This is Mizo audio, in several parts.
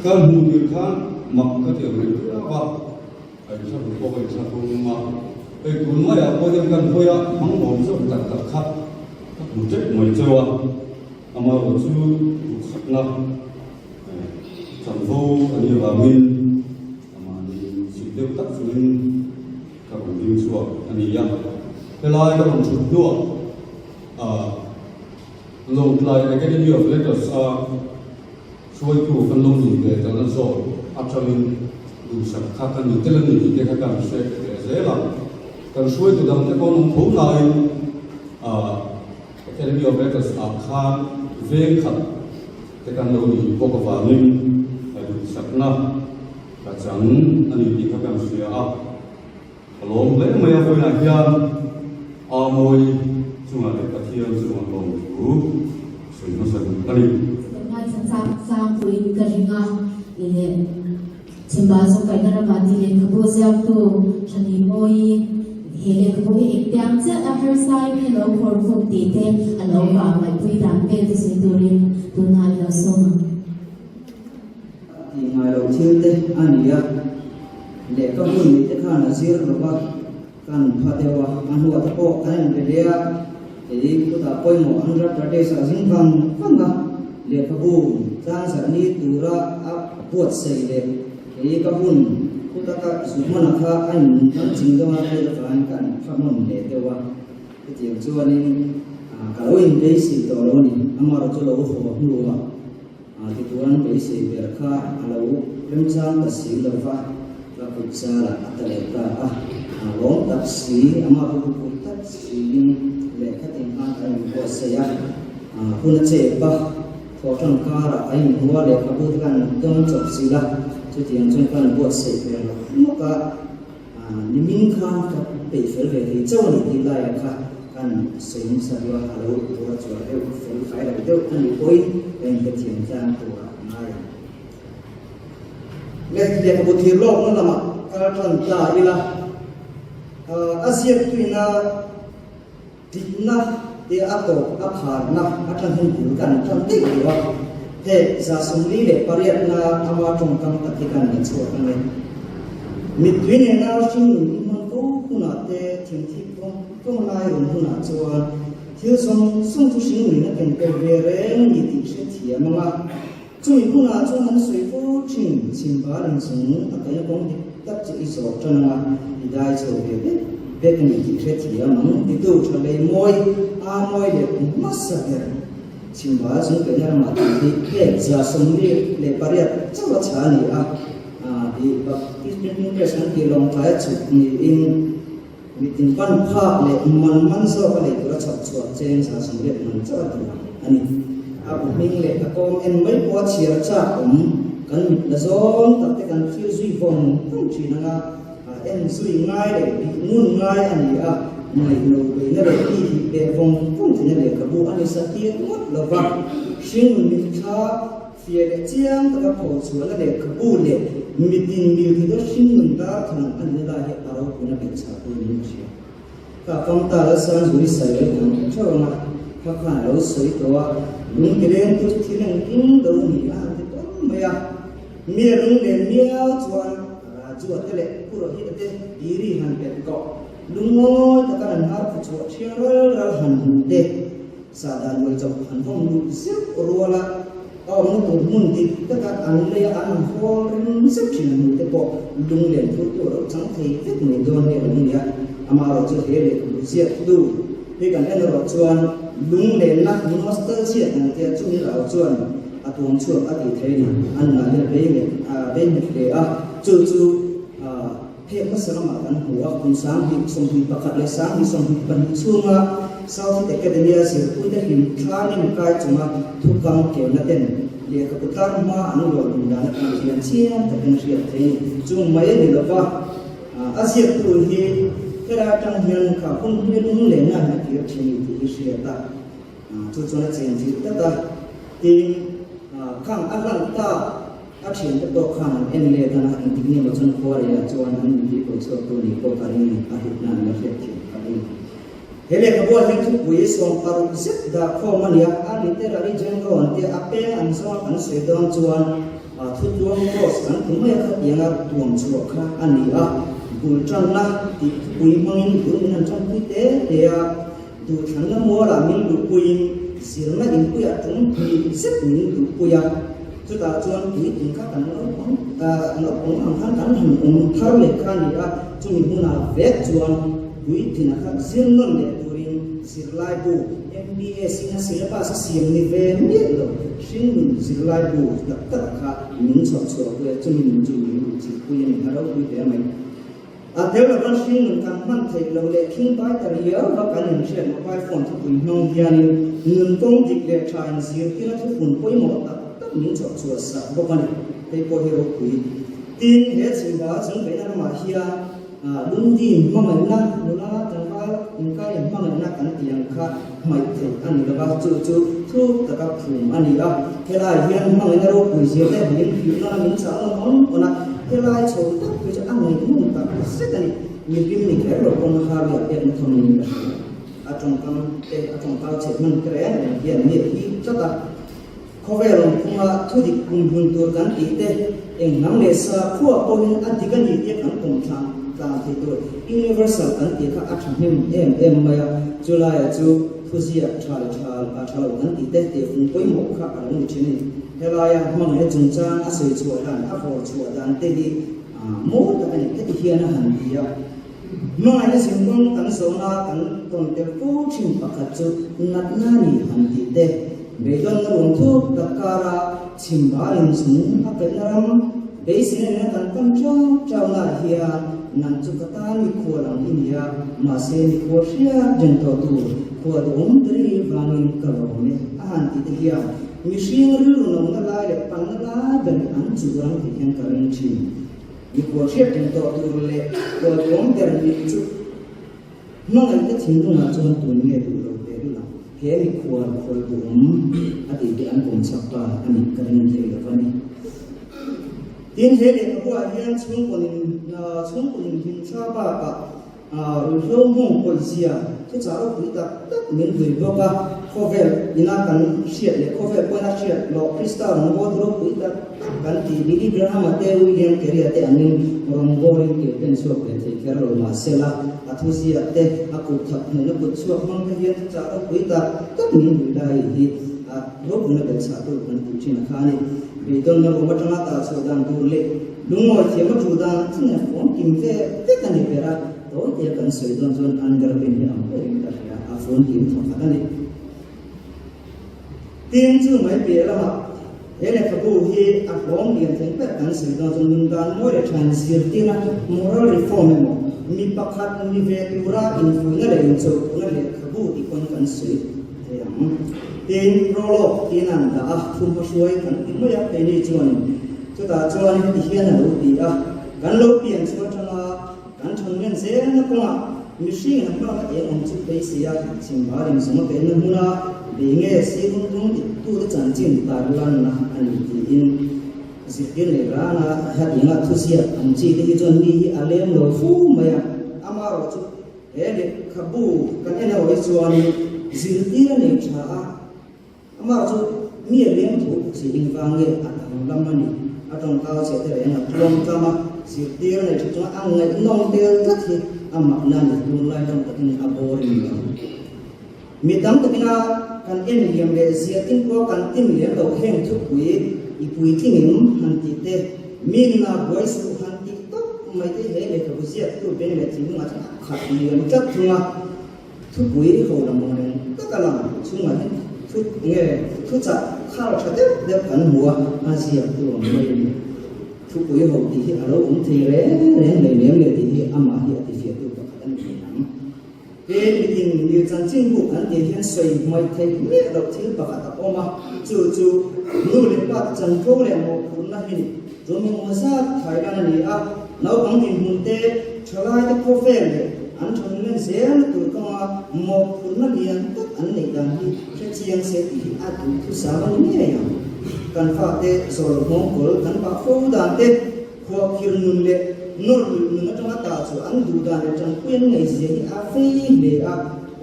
Kan hmuh tir khan mak ka ti ang reng viau a, a inthla pawh ka inthla tum a, hei tun maiah pawh hian kan hawi a, hmang awm zawk tak tak kha ka hmu tep mai cheu a, amaherawhchu duhsakna chanvo a nih avangin amahni chhip deuh tak chungin ka rawn ding chhuak a ni a. Helai ka rawn thut hnuah Lawngtlai Academy of Letters a hruaitu kan lo nih ve tana zawk atangin duhsak kha ka ni tel a ni tih te kha kan hre leh zel a. Kan hruaitu dangte pawh an awm tho nain Academy of Letters ah khan veng khat te kan lo nih bawk avangin duhsakna ka chang a ni tih kha kan hria a. Ka lawm hle mai a, vawiinah hian Amawi chungah leh Pathian chungah lawmthu sawi hmasa duh a ni. Kan ngaithla chak tlangpuiin ka ring a, leh Chhimba Zawkaihna ramah tih lehkhabu ziaktu Thani Mawi he lehkhabu hi engtiang chiah a harsa in ilo khawr khum tih te a lo vang ngaihpui dan vel te sawi turin tunah i lo sawm ang. Tih ngai loh thil te a ni a, lehkha hun ni te khan a zir lo va, kan pha deuh a, a hnuah te pawh kan inbe leh a, kei khutah pawimawh Andhra Pradesh ah zing vang vang a, lehkhabu tlang zarh ni tura a buatsaih leh kei ka hun khuta ka zu hmanah kha a in man ching dawn a vel avangin kan pha hman leh deuh a, hetiang chuanin ka lo inbeisei tawh lo a ni, amaherawhchu lo haw hnuah. Tichuan beisei ber kha a lo remchang ta si lo va, ka kut zarah a ta leh ta a. A lawm tak si, amah chu kut tak siin lehkha tin khan a inbuatsaih a. Hun a chep a, thawhṭan karah a inhua lehkhabu te khan dawn chawp zil a, chutiang chuan ka inbuatsaih ve rawk rawk a. Nimin khan ka peih fel ve thei chauh a ni tih laiah kha kan sawi hmasa deuh a, a lo buar chuar deuh fel fai lo deuh a nih pawhin ka inhrethiam tlang turah a ngai ang. Le, lehkhabu thir lawkna lamah kal tan ta ila, a ziaktuina dikna te a tawp a pharna atang hian bul kan tan daih lo a, he 48na ama tawngkam tak hi kan la chhuak ang e. Mittui nena hringnun i hman fo hunah te thingthik vawng vawng lai rawn hunah chuan thil zawng zawng chu hringnun a ken tel ve reng ni tih hrethiam ang a, chumi hunah chuan an sawi fo thin chhimbar inchung a kaina kawng dik tak chu i zawh tan ang a, i dai chho ve vek vek a ni tih hrethiam ang titu tha lei mawi a mawi leh hmasa ber chhimbar chung kaina ramah tih hi phek 48 chauh a chha a ni a, tih Baptist Printing Press an tih lawngtlai a chhuk niin mitin pan phak leh man man zawk a nei tura chhawp chhuah cheng 80 man chauh a duh a ni. A bu hming leh a kawm en mai pawh a chhiar chak awm. Kan mit la zawng tak te kan thlir zui vawng vawng thin ang a, en zui ngai leh bih ngun ngai a ni a, ngaihno beihna leh mi hip leh vawng vawng thina lehkhabu a ni sa tir ngawt lo va, hringnun mitthla fiah leh chiang taka pho chhuahna lehkhabu leh mitin milthei te hringnun darthlalang a nihna lai hi a ropuina belh chhah tur niin ka hria. Ka fam ta la san zui sai lo kan hmu theuh ang a, kha khan a lo sawi tawh a, lung ti leng tu chu thil engkim lo ni a han ti tawn mai a. Mi a lung len miau chuan Rajua te leh Pu Rohita te diri han pet tawh, lungawi taka an har phu chhuah thiang ral ral han hmu te, sahdan uai chawp han vawm luh zeuh rual a, A awmna tur hmun dik taka an lei a, an hawl ring zet thin a hnute pawh lunglen phurtu a lo chang thei vek mai dawn hi a lo ni a. Amaherawh chu he lehkhabu ziaktu hi kan en erawh chuan lunglenna, nostalgia, kan tia chumi rau chuan a tuam chhuak a tih thei a ni. A nunah hian a bei nghet a bei nghet hle a, chu chu phek hmasa lamah kan hmu a, kum 2021 leh 2022 chhunga South Academy-a zirpuite hlim thlangin kai chunga thukam kelna ten lehkhabu tlar hma an luah dun dan atang hian chiang takin hriat thei a ni. Chung mai a ni lo va, a ziaktu hi helai atang hian kha hun hmel lunglenna hi a kir thin a ni tih hi hriat a, chu chuan a chen chilh tlat a, tin, khang a hlan tak. A thiante pawh khan an en let a, engtik nge maw chuan khua leh ah chuan an inti ko chhuak tu nih pawh ka ring a, a hlutna an la hriat thiam ka ring. He lehkhabuah hian thupui 60 zet dah khawm a ni a, a literary genre an tia a peng ang zawnga kan sawi dawn chuan thutluang prose kan ti mai a khatianga tuam chhuah kha a ni a, bul tanna tih thupui hmangin bul min han tanpui te te a, duhthlanna mualah min luhpuiin zirna inpuiah tum hnih zet min luhpui a, chutah chuan puitling kha kan naupang naupang ang khan kan han awm thar leh kha a ni a, chumi hmunah vek chuan. Puitlina kha zir nawn leh turin zirlaibu MBS in a syllabus a siam ni ve miah lo, hringnun zirlaibu tak tak kha min chhawp chhuah pui a, chumi nun chu min luhchilhpui a ni, a ropui hle mai. A tel lova hringnun kan hman theih loh leh khingpai ta riau va kan inhriat mobile phone thupui hmang hianin nun kawng dik leh tha inzirtir a thufun pawimawh tak tak min chhawp chhuah sak bawk a ni, hei pawh hi ropui. Tin, he chhimba chungkaihna ramah hian Lungdin hmangaihna, nula tlangval inkaiin hmangaihna kan tih ang kha hmaih theih a ni lova, chu chu thuk taka phum a ni a. Helai hian hmangaihna ropui zir te min hrilh nana min chah nawn awn awn a, helai chho tak phei chu a ngaihnawm tak zet a ni. Mihlim ni kher lo pawn Harry-a pekna tham niin ka hria. A tawngkam te, a tawngkau chhe hman te reng reng hian mi a hip tlat a. Khawvel awm phunga thudik kumhlun tur kan tih te, eng hnam leh sa khuah pawhin a dik a ni tia kan pawm tlang tlang thei tur universal kan tih kha a thahnem em em mai a, chulaia chu thuziak tha leh tha a tha lo kan tih te tihfung pawimawh kha a lo ni thin a ni. Helaia hmangaihna chungchang a sawi chhuah dan, a vawr chhuah dan te hi mawi tak a ni. Heti hian a han ti a. Hmangaihna zinkawng kan zawhna kan tawn tel fo thin pakhat chu natna ni han tih te, beidawnna ruam thuk tak kara chhim balin chung a kaihna ram beiseina nena kan pan chau chaunaah hian nang chu ka tan mikhual ang i ni a, mahse mikhual hriat reng tawh tur khual duhawm ber i vangin ka lawm e a han tih te hian mihring rilru nawmna lai leh panna lai ber hi an chuh rang thei hian ka ring thin. Mikhual hriat reng tawh tur leh khualtuam ber nih chu hmangaihna thinlungah chuan tun nge duh lo ve ril ang. He mikhual khualtuam a tih hi an pawm chak ta a nih ka ring thei lo va ni. Tin, he lehkhabuah hian chhungkaw chhungkaw inhlimthla bakah Ruihhlo hmawng pawizia thuchah ropui tak tak min hlui bawk a, khawvel ina kan hriat leh khawvel pawhin a hriat loh Krista rawngbawltu ropui tak tak kan tih Billy Graham-a te, William Carey-a te angin rawngbawlin kir pen chhuak ve thei kher lo mah sela, a thuziak te, a kut thap hmuhna kut chhuak hmang te hian thuchah ropui tak tak min hlui lai hi a ropuina belchhahtu kan tih thin a kha a ni. Beidawnna rum atanga tah chhuah dan tur leh Lungawi thiam a thu dan thin a fawm kim ve vek a ni ber a, tawi tia kan sawi dawn chuan underpin hi ang pawhin ka hria, a fawm kim thaw khat a ni. Tin, chu mai piah lamah he lehkhabu hi a hlawm lian thei ber kan sawi dawn chuan nun dan mawi leh tha inzirtirna, moral reform emaw, mi pakhat ni ve tura infuihna leh inchawlhpuhna lehkhabu tih pawn kan sawi thei ang. Tin, prologue tiin an dah a, thuhmahruai kan ti mai a, keini chuanin Chutah chuan heti hian a lo ti a, Kan lo pian chu atanga kan thanlen zelna kawngah mihringin a hmalak a eng awm chu beisei a, chhimbarin zawng a penna hmuna bei nge sirung tung tute chanchin tarlanna a ni tiin zirtir nei rana hetianga thuziak ang chi te hi chuan mi hi a lem lo fu mai a, amaherawhchu he lehkhabu kan en erawh hi chuanin zirtir a nei tha a. Amah chu mi a leng thu chi engvang nge a danglam a ni. A tawngkau chhe te reng a tluang tlam a, zirtir a nei tha chunga a ngaihnawm tel tlat hi a makna a ni. Tunlai tam takin a boring lo. Mi tam takina kan en liam leh zia tin pawh kan tin lem lo heng thupui i puitlingin han tih te, mi nunah buai suh han tih tawp mai te he lehkhabu ziaktu beng leh thinlungah chuan a khat liam tlat thung a. Thupui ho lam ang reng tak a lang chhungah hian thu nge thuchah khar tha deuh deuh kan hmu a, a ziak tu ang mai a ni. Thupui ho tih hi a lo awm thei reng reng leh lem leh tih hi amah hi a tifiahtu pakhat a ni thei ang. He mitin mil chanchinbu kan tih hian sawi hmaih theih miah loh thil pakhat a awm a, chu chu nu leh pa te chanvo leh mawhphurhna hi ni. Tum engemaw zat thailan a ni a, naupang dinhmun te, thalai te khawvel leh an thanlen zelna tur kawnga mawhphurhna lian tak an neih dan hi hre chiang se tih hi a duhthusam a ni ngei ang. Kan fate zawl nghawngkawl kan pah fo dan te, khuahkhir nun leh nawr luih nun atanga tah chu an duh dan leh tanpui an ngaihzia hi a vei hle a.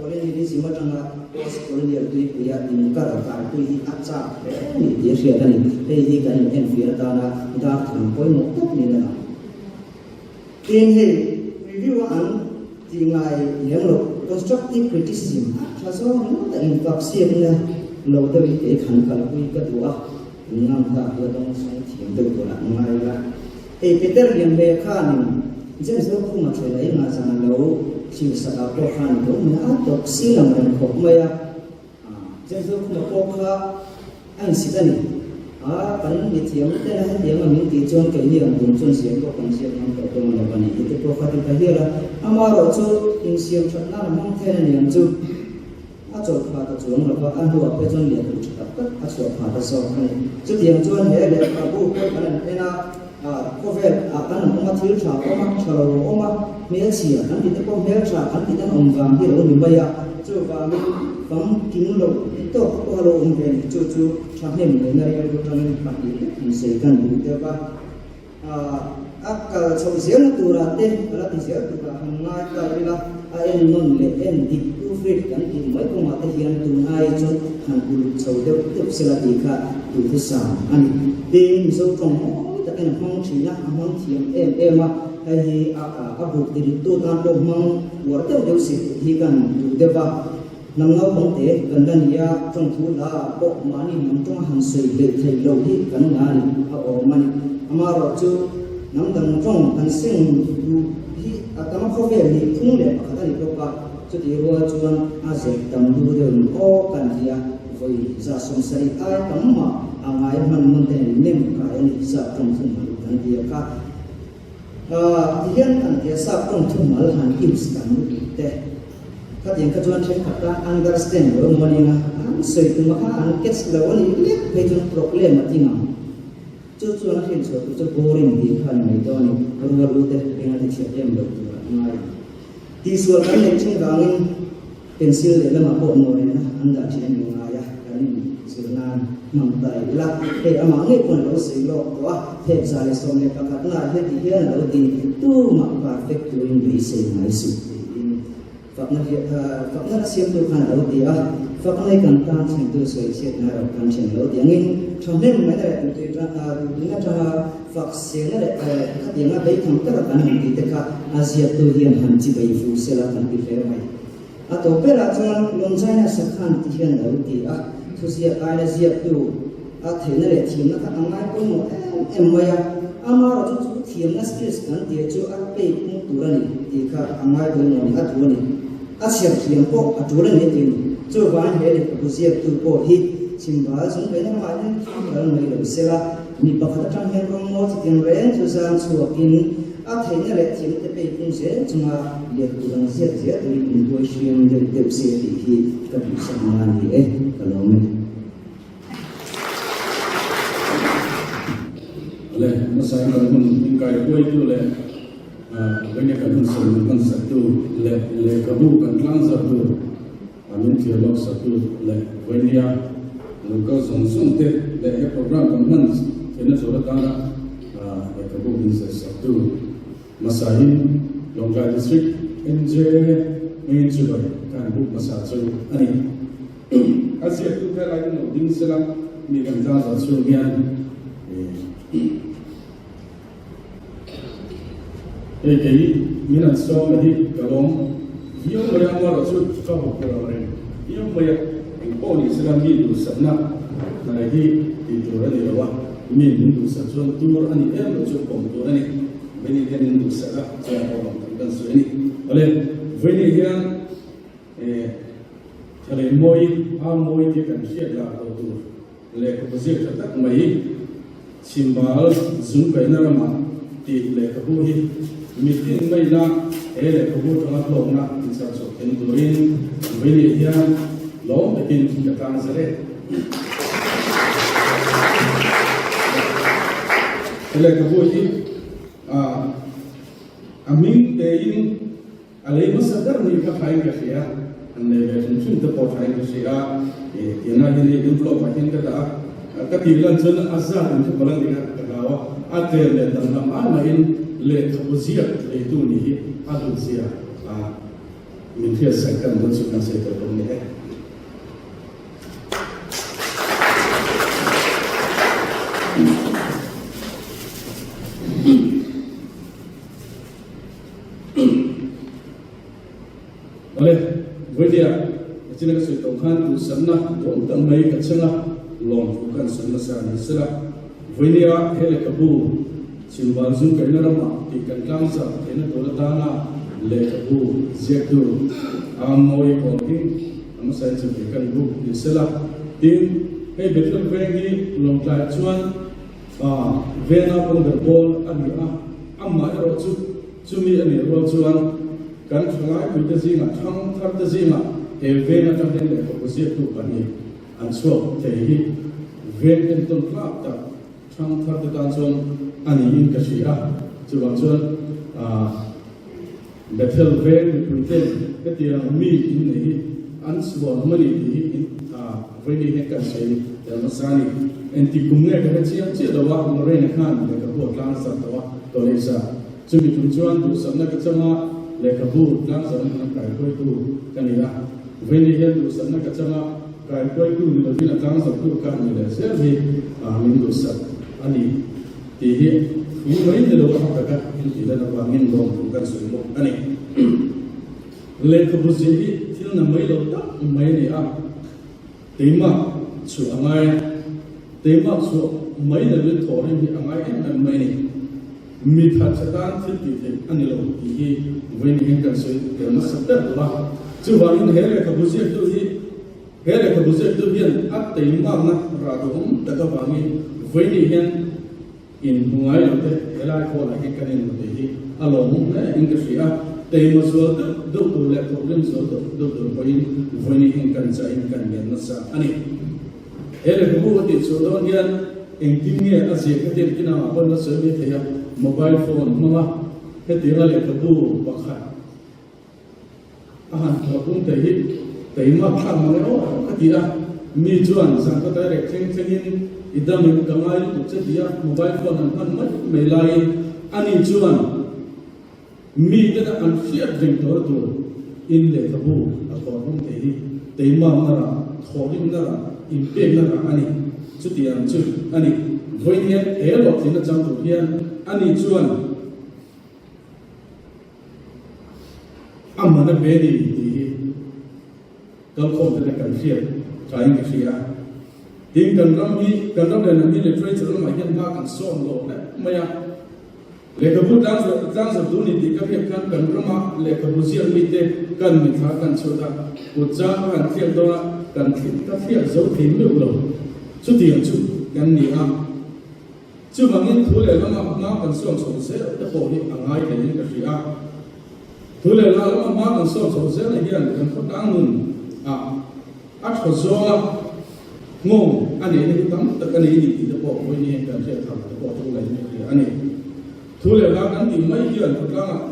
Colonialism atanga Post-colonial tuipuia inkar karpui hi a chak hle a ni tih a hriat a ni. Hei hi kan inenfiah atana darthlalang pawimawh tak niin a lang. Tin, hei review a an tih ngai lem loh, constructive criticism a tha zawng ringawt a invaksiakna lo deuh hi kei khan kalpui ka duh a, in ngam hlak hi a dawng sawng thiam deuh tur ah ngai ila. Hei Peter Lianhlea khanin James Rokhuma thlela i ngahzan lo thlir sak ah pawh khan i lo hmun a tawp si lang reng khawp mai a. James Rokhuma pawh kha a insit a ni. A, kan mithiam tena hetiang a min tih chuan keini ang tum chuan ziak pawh kan ziak ngam tawh dawn lo a ni tih te pawh kha ti ta hial a. Amaherawh chu insiam that nan a hmang then a ni ang chu. A chawlh phah ta chuang lo va, a hnuah phei chuan lehkhabu tha tak tak a chhuah phah ta zawk a ni. Chutiang chuan he lehkhabu pawh kan han en a, khawvel ah kan han awm a, thil tha a awm a, tha lo a awm a, hmelchhia kan tih te pawh hmeltha kan tih ten awm vang hi a lo ni mai a, chuvangin famkim loh tawk pawh a lo awm ve a ni. Chu chu thahnem lehna rilru tangin pahnih lek han sawi kan duh deuh a. A kal chhoh zelna turah te a la ti zel turah han ngai ta ila, a en nawn leh en dik proofread kan tih mai kawngah te hian tun ai chuan han uluk chho deuh deuh sela tih kha duhthusam a ni. Tin, Mizo tawng mawi takin a hmang thin a, a hmang thiam em em a, hei hi a buk tirittu tan pawh hmang uar deuh deuh si tih hi kan duh deuh va. Hnam naupang te kan la ni a, tawngthu hla ah pawh mahni hnam tawnga han sawi hleih theih loh hi kan la ni a awm a ni. Amaherawh chu hnam dang tawng kan seng duh hi a tam a khawvel nih phung leh pakhat a ni bawk a, chutih rual chuan a zep tam lu deuh in aw kan ti a, vawi 70 ai tam mah a ngai hman hman te nen nem kai a ni sap tawng thumal kan ti a kha. Tihian kan ti a sap tawng thumal han use kan lutuk te. Khatiang kha chuan thenkhat tan understand lo emaw ania, an sawi tum a kha an catch lo a nih lek phei chuan problem a ti ngang. Chu chuan a hrinchhuah tur chu boring tih kha a ni mai dawn a ni, rual u te eng a ti chhiat em lo tur a ngai ang. Tihsual kan neih thin vangin pencil lehlamah pawh nawrehna an dah thin a ni ngai a, kan inzir nan hmang ta ila, hei amah ngei pawn a lo sawi lawk tawh a, thep 111 naah hian ti hian a lo ti, tumah perfect turin beisei ngai suh tiin. Fakna fakna la siamtu khan a lo ti a, fakna hi kan tan thentu sawi chhiatna erawh kan then lo ti angin thahnem mai leh duhtui duhtui atanga fak selna leh khatianga beitham taka kan han tih te kha a ziaktu hian han chi bei fu sela kan ti hle mai. A tawp berah chuan Lonchina Sakhan ti hian a lo ti a, thuziak aina ziaktu a theihna leh thiamna kha a ngai pawimawh em em mai a, amaherawhchu chu thiamna skills kan tih chu a pek hmung tur a ni tih kha a ngai pawimawh a ni, a duh a ni. A chhiar thiam pawh a tul a ni a ti a ni. Chuvangin he lehkhabu ziaktu pawh hi chhimbal chung kaihna ramah hian thil ral mai lo sela, mi pakhat atang hian rawngmawl chutiang reng chu zang chhuakin a theihna leh thiamna te pek hmung zel chunga lehkhabu dang ziak zel turin intuai hriam deuh deuh se tih hi ka duhsakna a ni e, ka lawm e. Le hmasa in kan hun inkai huaitu leh venge kan hun sawi min hman saktu leh lehkhabu kan tlang zartu min thlir lawk saktu leh vawinia local zawng zawng te leh he program kan hman theihna tur atana lehkhabu min zir saktu hmasa in Lawngtlai District NJ hmingin chibai kan buk hmasa chu a ni. A ziaktu te lai in lo ding sela mi kan zah zah chhung hian hei kei min an sawm a hi ka lawm viau mai a amaherawh chu ka hawk tur ang reng viau mai a eng pawh ni sela mi duhsakna hnai hi tih tur a ni lo a mi min duhsak chuan tur a ni em lo chu pawm tur a ni Veni hian min duhsak a chuan pawh lawm tur kan sawi a ni awle Veni hian E, thalei mawi, a mawi tia kan hriat lah tawh tur lehkhabu ziak tha tak mai, Chhimbal zung kaihna ramah tih lehkhabu hi mitin maina he lehkhabu atanga hlawkna inchhar chhuak thei turin vawiin hian lawm takin ka tang zel e. He lehkhabu hi a hming tein A lei hmasa ber ni kha thain ka hria, an lei ve hrim hrim te pawh thain ka hria a, tiangah hian hei envelope ah hian ka dah a, ka tih lan chuan a zat in thu palang ding a ka hlau a, a tlem leh tam lam ai mahin lehkhabu ziak leitu nih hi a hlut zia a. min hriatsak kan dawn chu kan sawi tawh bawk ni e. Awle, Vawitia, nichina ka sawi tawh khan duhsakna duhawm tak mai ka chhang a, lawmthu ka han sawi hmasa ni sela. Vawinia he lehkhabu Chimval Zum Kaihna ramah tih kan tlangzah theihna tur atana lehkhabu ziaktu a mawi kawl hi a hmasa in chawhmeh kan buk ni sela. Tin, hei Bethel veng hi lawngtlai chuan vena kawng ber pawl a ni a, amah erawh chu Chumi a nih rual chuan kan thalaipui te zingah, thangthar te zingah he veng atang hian lehkhabu ziaktu pahnih an chhuak thei hi veng entawn tlak tak thangthar te tan chuan a niin ka hria a. Chuvang chuan Bethel veng mipui ten hetiang mi in nei hi an chhuah awm a ni tih hi vawiin hian kan sawi tel nasa a ni. Engtik kum nge ka hre chiang chiah lo a, Lorraine khan lehkhabu a tlang zar tawh a, college ah. Chumi tum chuan duhsakna ka changa lehkhabu tlangzarh hmuna kaikuaitu ka ni a. Vawiin hian duhsakna ka changa kaikuaitu ni lovin a tlangzarhtu ka ni leh zel hi min duhsak a ni tih hi thu mai ni lo a taka intihlan avangin lawmthu kan sawi bawk a ni. Lehkhabu ziah hi thil na mai lo tak mai a ni a. Keimah chu a ngai a, keimah chu mai lovin thawhrim hi a ngai em em mai a ni. Mi thatchhe tan thil tih theih a ni lo tih hi vawiin hian kan sawi tel nasa ber lo a. Chuvangin he lehkhabu ziaktu hi he lehkhabu ziaktu hian a teimakna rah duhawm tak avangin vawiin hian In hmu ngai lo te helai khawnah hian kan inhmu tih hi a lawmawm hle in ka hria a, teima zual deuh deuh tur leh thawkrim zual deuh deuh tur pawhin vawiin hian kan chah in kan ngen nasa a ni. He lehkhabu a tih chhuah dawn hian engtin nge a ziak hetiang kinah pawn la sawi mai thei a, mobile phone hmanga hetianga lehkhabu pakhat, A han thaw pum thei hi keimah thlak mang e aw ka ti a, mi chuan zan ka direct thleng thlengin i dam in ka ngai lutuk che ti a mobile phone an hman mai mai laiin ani chuan mi tena an hriat reng tur tur in lehkhabu a thaw pum thei hi keimahna rah thawhrimna rah inpekna rah a ni chutiang chu a ni. Vawiin hian he hlawhtlinna chang tur hian ani chuan A man a pe ni tih hi kalkhawm tena kan hriat thain ka hria. Tin, kan ram hi, kan ram leh hnam hi literature lamah hian hma kan sawm lo hle mai a. Lehkhabu tlangzarh tur ni tih ka hriat khan kan rama lehkhabu ziak mite kan mithla kan chhut a, kut chang ka han thliak dawn a, kan ka thliak zo thei meuh lo. Chutiang chu kan ni a. Chuvangin thu leh lama hma kan sawn chho zel te pawh hi a ngai theiin ka hria a. Thu leh la lama hma kan sawn chho zelna hian kan khawtlang nun ah a thaw zawnga nghawng a neihna hi tam tak a nei ni tih te pawh vawiin hian kan hriat thar te pawh thu laiin ka hria a ni. Thu leh la kan tih mai hian khawtlangah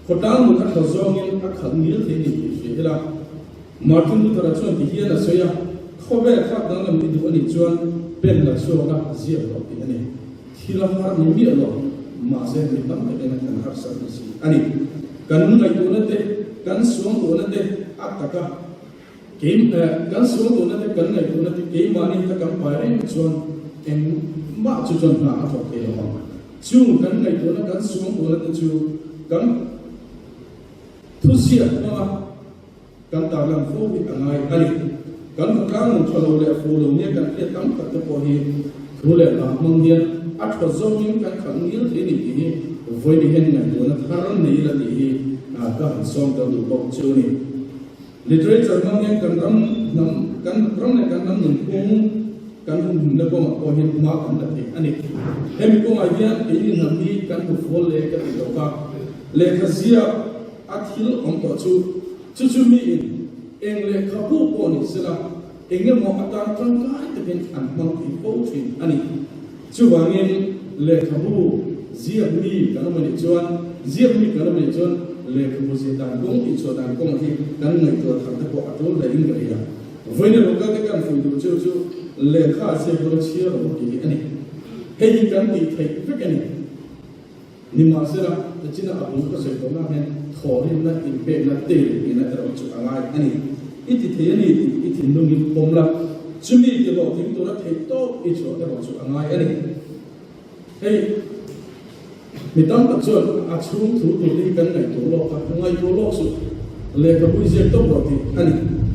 Khawtlang nun a thaw zawngin a khalh ngil thei ni tih hria ila. Martin Luther-a chuan ti hian a sawi a, Khawvel thlak danglam i duh a nih chuan pen la chhuak a ziak rawh tih a ni. Thil a har ni miah lo, mahse mi tam takin a kan harsat ni si a ni. Kan ngaihtuahna te, kan suangtuahna te a taka kei kan suangtuahna te, kan ngaihtuahna te keimahni heta kan pai reng chuan engmah chu chuan hna a thawk thei lo ang. Chung kan ngaihtuahna kan suangtuahna te chu kan thuziak hmanga kan tarlan fo hi a ngai a ni. Kan khawtlang nun tha lo leh fu lo nia kan hriat tam tak te pawh hi thu leh hla hmang hian a thaw zawngin kan khalh ngil thei ni tih hi vawiin hian ngaihtuahna thar nei ila tih hi ka han sawm tel duh bawk chu a ni. Literature hmang hian kan ram hnam, kan ram leh kan hnam nunphung kan humhimna kawngah pawh hian hma kan la thei a ni. Hemi kawngah hian keini hnam hi kan hmu fual leh ka ti tawk a, lehkha ziak a thil awm tawh chu, chu chu miin eng lehkhabu pawh ni sela eng emaw atan tangkai takin an hmang thei fo thin a ni. Chuvangin lehkhabu ziak mi kan awm a nih chuan, ziak mi kan awm a nih chuan lehkhabu ziah dan kawng tih chhuah dan kawngah hi kan ngaihtuah thar te pawh a tul hle in ka hria. Vawiin local te kan fuih duh chu chu lehkha a ziak dawn a chhiar lo tih hi a ni. Hei hi kan tih theih vek a ni. Nimahsela, tichin a bul ka sawi tawh nak hian. thawhrimna, inpekna te leh tihna erawh chu a ngai a ni. I ti thei a ni tih i thinlungin pawm la, chumi ti hlawhtling tura theih tawp i chhuah erawh chu a ngai a ni. Hei, mi tam tak chuan a chhung thu tur te hi kan ngaihtuah lawk a, ngaihtuah lawk suh, lehkhabu i ziak tawp rawh tih a ni.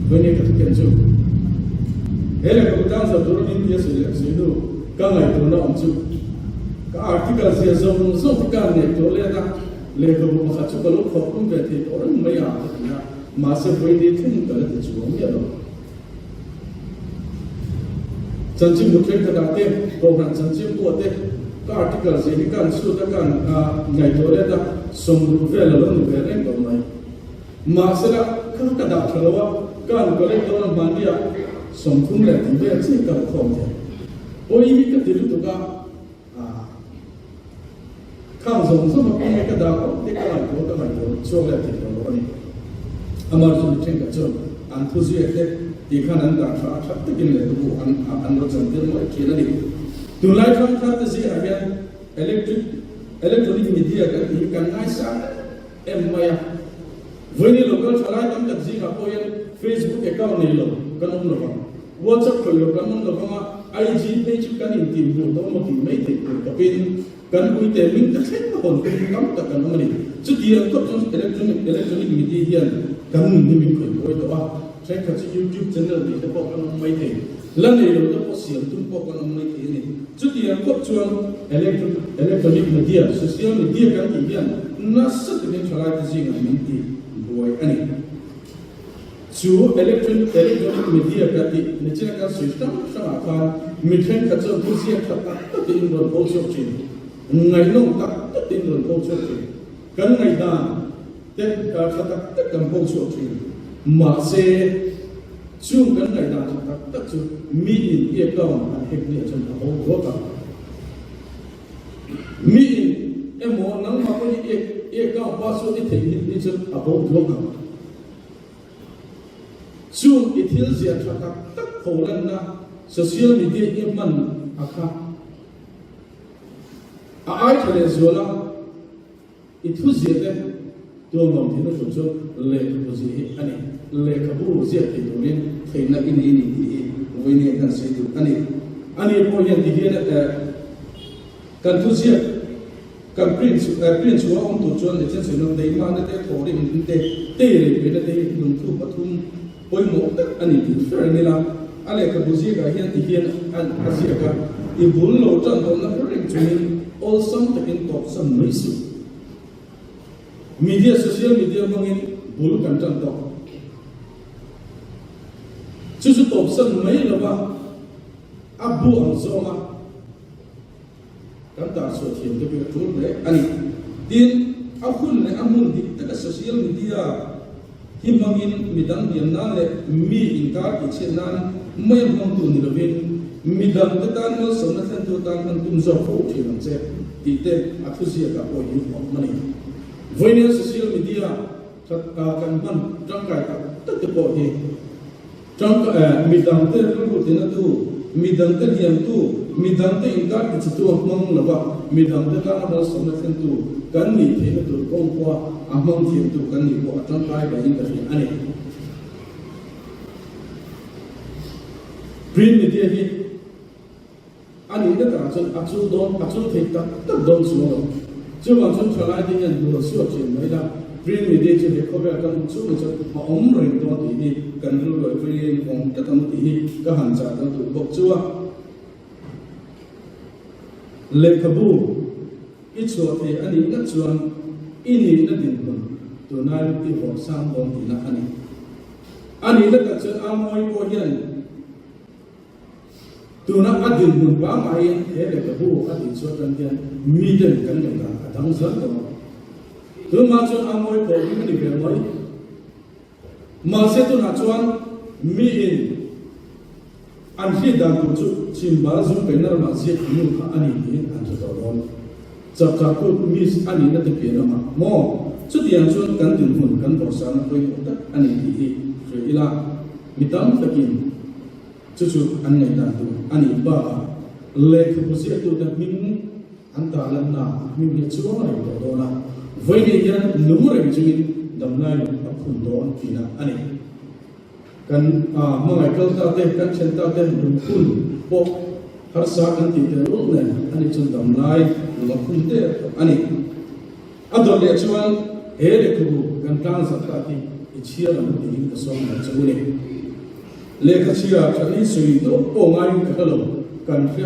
Vawiin nge ka thu ken chu? He lehkhabu tang zawh tura min tia sawi leh sawi hnu ka ngaihtuahna awm chu ka article ziah zawng zawng te ka ngaihtuah let a, lehkhabu pakhat chu ka lo khawp tum ve thei tawh reng mai a ka ti a, mahse vawiin ni thleng ka la ti chuang miah lo. Chanchinbu thenkhatah te, Kohhran chanchinbuah te ka article zia hi ka an chhut a, ka an ngaihtuah let a, sawmruk vel a lo ni ve reng tawh mai. Mahsela, kha ka dah tha lo a, ka an collect dawn a hmanniah 30 leh tih vel chiah ka la khawm thei. Pawi hi ka ti lutuk a. Khang zawng zawng a kawng nge ka dah awm te ka ngaihtuah ka ngaihtuah chhuak leh thei tawh lo a ni. Amah chu mi thenkhat chuan an thu ziak te tih khan an dah tha a that takin lehkhabu an an rawn chan tir mai thin a ni. Tunlai thangthar te zingah hian electric electronic media kan tih hi kan ngaisang em em mai a. Vawiin local thalai tam tak zingah pawh hian Facebook account nei lo kan awm lo vang. WhatsApp khawih lo kan awm lo vang a, IG phei chu kan intim hmuh tawh maw tih mai theih tur tawpin kan uite min ta thleng a hawn tum tam tak kan awm a ni. Chutiang khawp chuan electronic electronic media hian kan nun hi min khawih buai tawh a, thenkhat chu YouTube channel nei te pawh kan awm mai thei, la nei lo te pawh siam tum pawh kan awm mai thei a ni. Chutiang khawp chuan electronic media, social media kan tih hian nasa takin thalaite zingah min ti buai a ni. Chu electronic media ka tih nichina kan sawi hrang hrangah khan mi thenkhat chuan thu ziak tha tak takin rawn pho chhuak thin, ngaihnawm tak takin rawn pho chhuak thin, kan ngaihdan te tha tak tak kan pho chhuak thin. Mahse, chung kan ngaihdan tha tak tak chu miin i account an hack nia chuan a ho ruak a. Miin emaw nangmah pawhin i account password i theihnghilh ni chuan a bo duak ang. Chung i thil ziah tha tak tak pholanna social media i hman a kha a ai tha leh zual a, i thu ziah te tuamawm theihna tur chu lehkhabu ziah hi a ni. Lehkhabu ziah thei turin theihna i nei ni tih hi vawiin kan sawi duh a ni. Ani pawh hian tihian kan thu ziak Kan print print chhuah awm tur chuan leh thil sawi deihmahna te, thawhrim te, tei leh peihna te hi lungthu pathum pawimawh tak a ni tih hre reng ila. A lehkhabu ziakah hian ti hian a ziak a, I bul lo tan tawhna hre reng chungin awlsam takin tawpsan mai suh. Media, social media hmangin bul kan tan tawh. Chu chu tawpsan mai lova a bu ang zawnga. Kan tar chhuah thiam te pawh a tul hle a ni. Tin, a hun leh a hmun dik taka social media hi hmangin midang hniam nan leh mi inkar tihchhiat nan mai a hmangtu ni lovin midangte tan malsawmna thlentu atan hman tum zawk fo thin ang che tih te a thuziakah pawh hi a awm a ni. Vawinia social media kan hman tangkai tak tak te pawh hi Tangka, midangte rilru tinatu, midangte hliamtu, midangte inkar tichhetu a hmang lo va, midangte tana malsawmna thlentu kan nih theihna tur kawng pawha a hmang thiamtu kan nih pawh a tangkai behin ka hria a ni. Print media hi A nihna takah chuan a chul dawn, a chul thei tak tak dawn chuang lo. Chuvang chuan thalai te hian duh suak thin mai la, print media chu he khawvel kan awm chhungah chuan a awm reng dawn tih hi kan rilru a rin awm tlat ang tih hi ka han chah tel duh bawk chu a. Lehkhabu i chhuah thei a nih ngat chuan i nihna dinhmun tunai i vawrh sang dawn tihna a ni. A nihna tak chuan a mawi pawh hian Tuna a dinhmun pangaiin he lehkhabu a tih chhuah tan hian miten kan ngaihdan a dang zel tawh a. Tunhma chuan a ngawi pawh hi a ni ve mai. Mahse tunah chuan miin an hriat dan tur chu Chhimbal zum penna ramah ziak nu kha a ni tiin an hre tawh dawn. Chapchar kut miss a nihna te pian lamah maw? Chutiang chuan kan dinhmun kan bawrhsana pawimawh tak a ni tih hi hria ila mi tam takin Chu chu an ngaihdan tur a nih bakah lehkhabu ziaktute hming an tarlanna a hming hi a chuang reng tawh dawn a. Vawiin hian nung reng chungin damlai lung a phun dawn tihna a ni. Kan hmangaih kal ta te, kan then ta te lungphun pawh harsa kan tih tel ul nen a ni chuan damlai lung a phun der tawh a ni. A dawt leh chuan he lehkhabu kan tlang zat tak hi i chhiar ang tiin ka sawm mai che u ni. Lehkha chhiar that hi sawi deuh pawh ngaiin ka hre lo, kan hre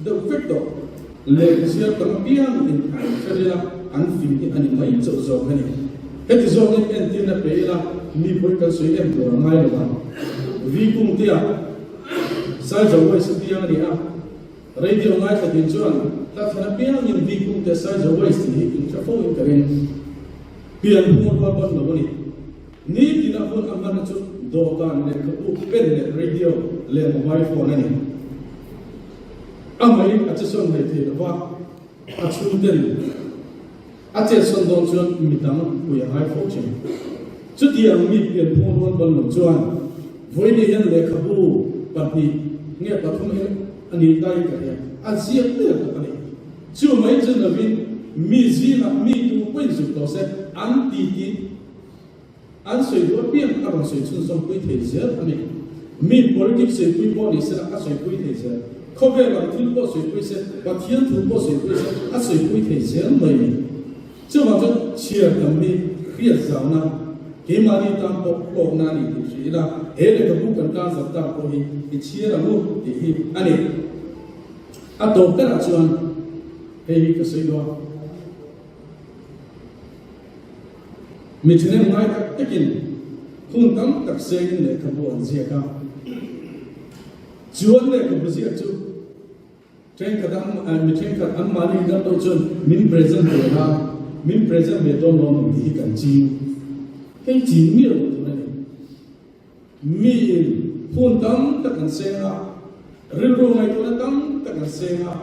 deuh vek tawh. Lehkha chhiar tam apiang in an hre ila an fing hi a ni mai chauh zawk a ni. Heti zawngin entirna pe ila mi pawi kan sawi em tur a ngai lo ang. Vi Kungtea, Saizawh West apiang a ni a. Radio ngaithla din chuan hla thlan apiangin vi Kungte Saizawh West tih hi in hre fo in ka ring. Pian phung a rual ban lo a ni. Nitin a hun a hmanna chu dawhkan, lehkhabu, pen leh radio leh mobile phone a ni. Amahin a chesawn mai thei lo va, a chhungten a chetsawn dawn chuan midang pui a ngai fo thin. Chutiang mi pianphung rual ban lo chuan vawiin hian lehkhabu pahnih nge pathum eng a nih laiin ka hria, a ziak der tawh a ni. Chu mai chu lovin mi zingah mi tu pawhin zuk tawh se an titi An sawi duh apiang a rawn sawi chhunzawm pui thei zel a ni. Mi politics sawipui pawh ni sela a sawipui thei zel. Khawvel ang thil pawh sawipui se, Pathian thu pawh sawipui se, a sawipui thei zel mai ni. Chuvang chuan chhiar tam hi hriat zauna, keimahni tan pawh hlawkna a ni tih hria ila, he lehkhabu kan tan zat tak pawh hi i chhiar ang u tih hi a ni. A tawp berah chuan hei hi ka sawi dawn. Mi thahnem ngai tak takin hun tam tak sengin lehkhabu an ziak a. Chu an lehkhabu ziak chu thenkhat an mi thenkhat anmahni in dam loh chuan min present ve la, min present ve dawn lo ang tih hi kan ching. Hei ching miah loh tur a ni. Miin hun tam tak an seng a, rilru ngaihtuahna tam tak an seng a,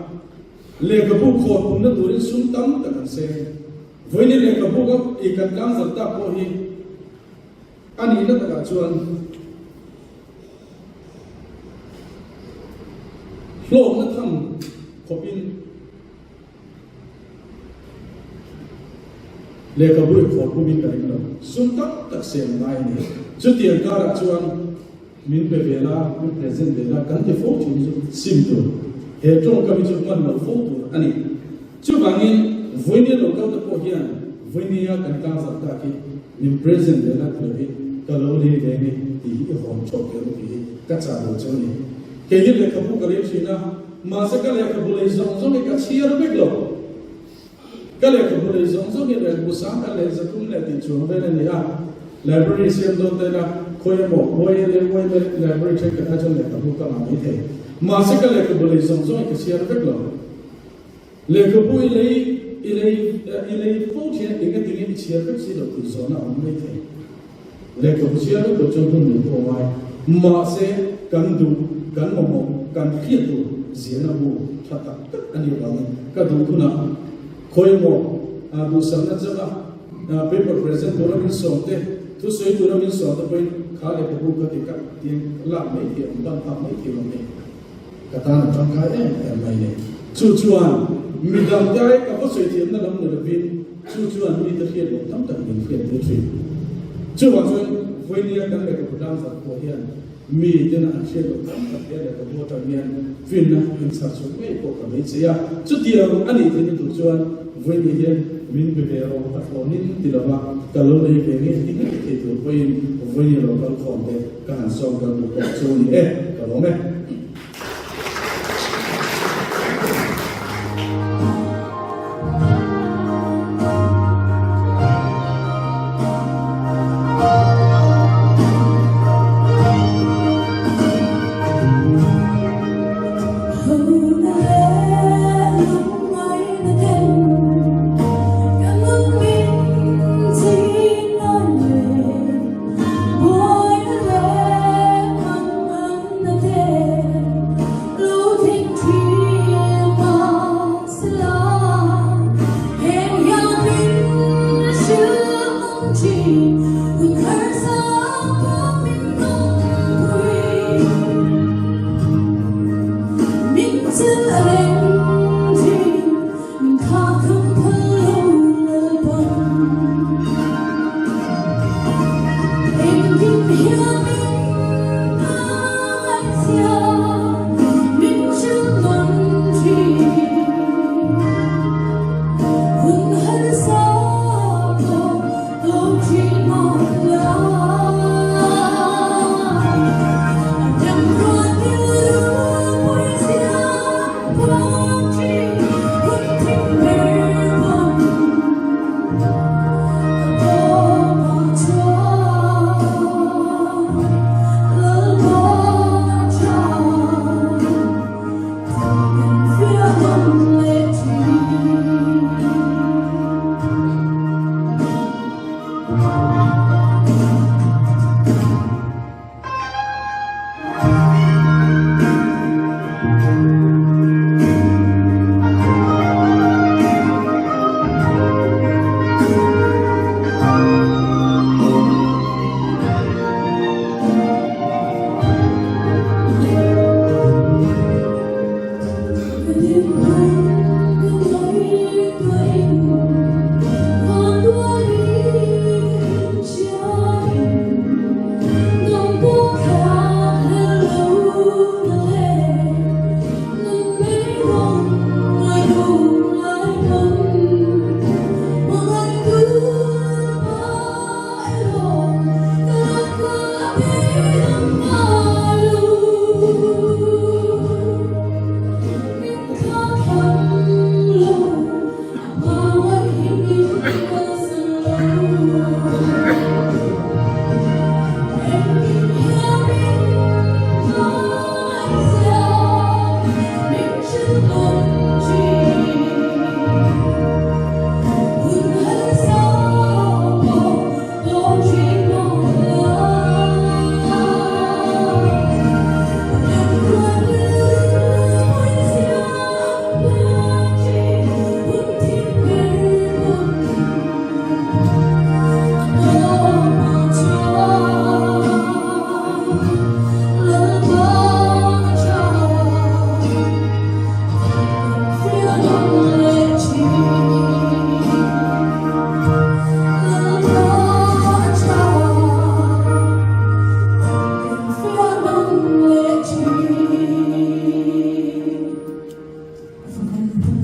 lehkhabu khawr pumna turin sum tam tak an seng. Vawiin lehkhabu ka i kan tlangzarh tak pawh hi a nihna takah chuan hlawkna tham khawpin Lehkhabu i khawr pumin ka ring lo. Sum tak tak sem ngai a ni. Chutiang karah chuan min pe ve la, min present ve la kan ti fo thin hi chu sim tur. He tawngkam hi chu hman loh fo tur a ni. Chuvangin vawinia lo kal te pawh hian vawinia kan tlangzarh tak hi min present ve la ti lo hi ka lo lei ve nge tih hi i hawn thawk ve ang tih hi ka chah lo chu a ni. Kei hi lehkhabu ka lei thin a. Mahse ka lehkhabu lei zawng zawng hi ka chhiar vek lo. Ka lehkhabu lei zawng zawng hi lehkhabu sang khat leh zathum leh tih chuang vel a ni a. Library siam dawn te la khawi emaw YLA YLA library thenkhat ah chuan lehkhabu ka ngah mai thei. Mahse ka lehkhabu lei zawng zawng hi ka chhiar vek lo. Lehkhabu i lei i lei i lei fo thin a engatinge i chhiar vek si lo tih zawhna a awm mai thei. Lehkhabu chhiar vek tur chuan hun nei pawh a ngai. Mahse, kan duh, kan mamawh, kan hriat tur ziahna bu tha tak tak a nih avangin ka duh hunah khawi emaw duhsakna changa paper present tura min sawm te, thusawi tura min sawm te pawhin kha lehkhabu ka ti kak tiin lak mai thei ang, ban phak mai thei ang ni. Ka tan a tangkai em em mai ni. Chu chuan midangte ai ka va sawi thiamna lam ni lovin chu chuan mite hriat loh tam tak min hriat tir thin. Chuvang chuan vawinia kan lehkhabu tlangzarh pawh hian mi tena an hriat loh tam tak he lehkhabu atang hian finna in chhar chhuak ngei pawh ka beisei a. Chutiang a nih theihna tur chuan vawinia hian min pe ve rawh a thlawnin ti lova ka lo lei ve ngei ti ngei thei tur pawhin vawinia lo kal khawm te Ka han sawm kal duh tawh chu ni e, ka lawm e.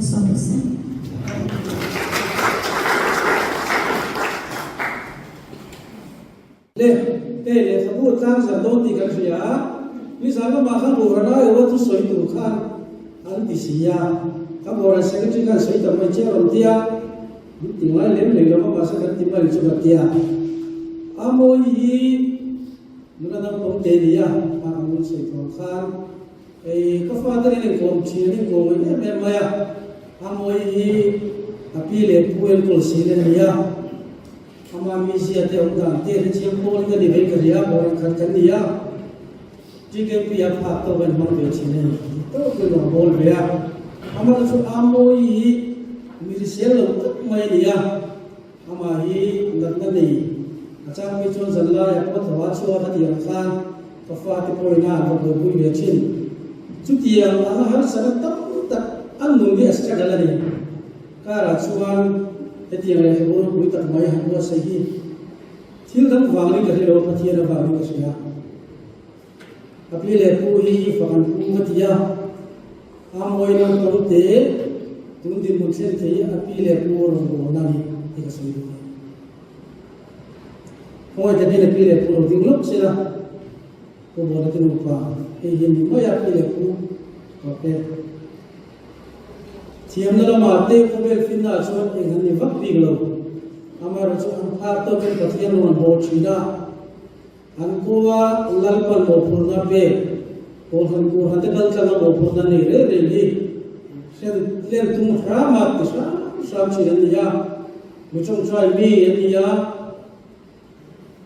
malsawm rawh se. Le, hei lehkhabu tlang zan dawn tih kan hria a, nizan lamah khan Bohran aiawha thu sawi tur khan an ti si a, ka Bohran Secretary khan sawi ta mai che a rawn ti a, min ti ngai lem lei lo va mahse kan ti mai chu ka ti a. A mawi hi nula naupang te ni a, kha ang rawn sawi thawng khan hei ka fate nen inkawm thin an inkawm em em mai a, a mawi hi a pi leh pu enkawl sin a ni a. Ama mizia te awm dan te hi chiang pawl in a ni vei ka ria, bawr khat kan ni a, TKP a phak tawk a inhmang ve thin a ni tih tawk in rawn bawl ve a. Amah chu a mawi hi mi hrisel lo tak mai a ni a, amah hi natna nei a chang phei chuan zan laia pawh tho a chhuak a tih ang khan ka fate pawhin a an va buaipui ve thin. Chutiang anga harsatna tam tak an nun hi a struggle a ni. Karah chuan hetiang lehkhabu ropui tak mai han buatsaih hi thil dang vangin ka hre lo a, Pathian avangin ka hria. Ka pi leh pu hi fak an pu ka ti a, a mawi lam to te tun dinhmun thlen thei a pi leh pu rawn bawlna a ni tih ka sawi duh a. Khawngaih takin a pi leh pu lo ding lawk se la, Pu Bawla te nupa hei hi ni mai a pi leh pu tawp e. Thiamna lamah te khawvel finna chuan eng an ni vak bik lo. Amaherawhchu an phak tawkin Pathian rawn an haw thin a, an khua Lalpan mawhphurhna pek, Kawlhan Kawlhan te kal tlanga mawhphurhna nei reng reng hi hlen hlen tum hram a ti hram hram thin an ni a, mi tawngtai mi an ni a.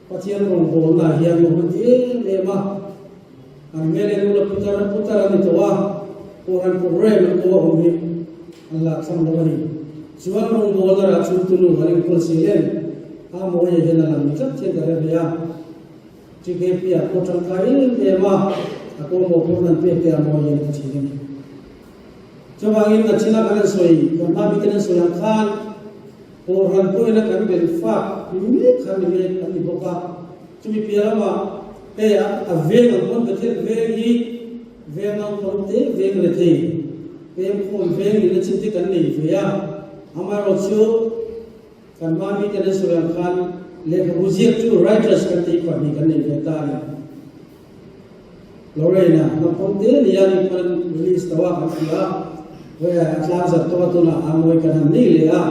Pathian rawngbawlna hian nuam an ti em em a, an hmel en ula putar putar a ni tawh a, Kohhran program an ko a awm hi an lah thlang lo a ni. Chuan rawngbawlna rah chu tunu an inkawl si len a mawi ah hian a lang ni tlat hian ka hre ve a. TKP ah pawh tangkai em em a, a kawhmawh pawh nan pek te a mawi hian ka thin a ni. Chuvangin nachina kan han sawi, kan hma bik an sawi ang khan, Kohhran pawhin a kan belh fak mek kha ni mek an ni bawk a, chumi piah lamah hei a veng ang pawn Bethel veng hi veng naupang te veng rethei pem khawm veng nihna chin te kan nei ve a, amaherawhchu kan hma mite an sawi ang khan lehkhabu ziak chu writers kan tih pahnih kan nei ve ta a ni. Lorraine-a naupang te nia ni pawn release tawh a kan ti a, vawi a tlang zat tawh a tunah a mawi kan han nei leh a.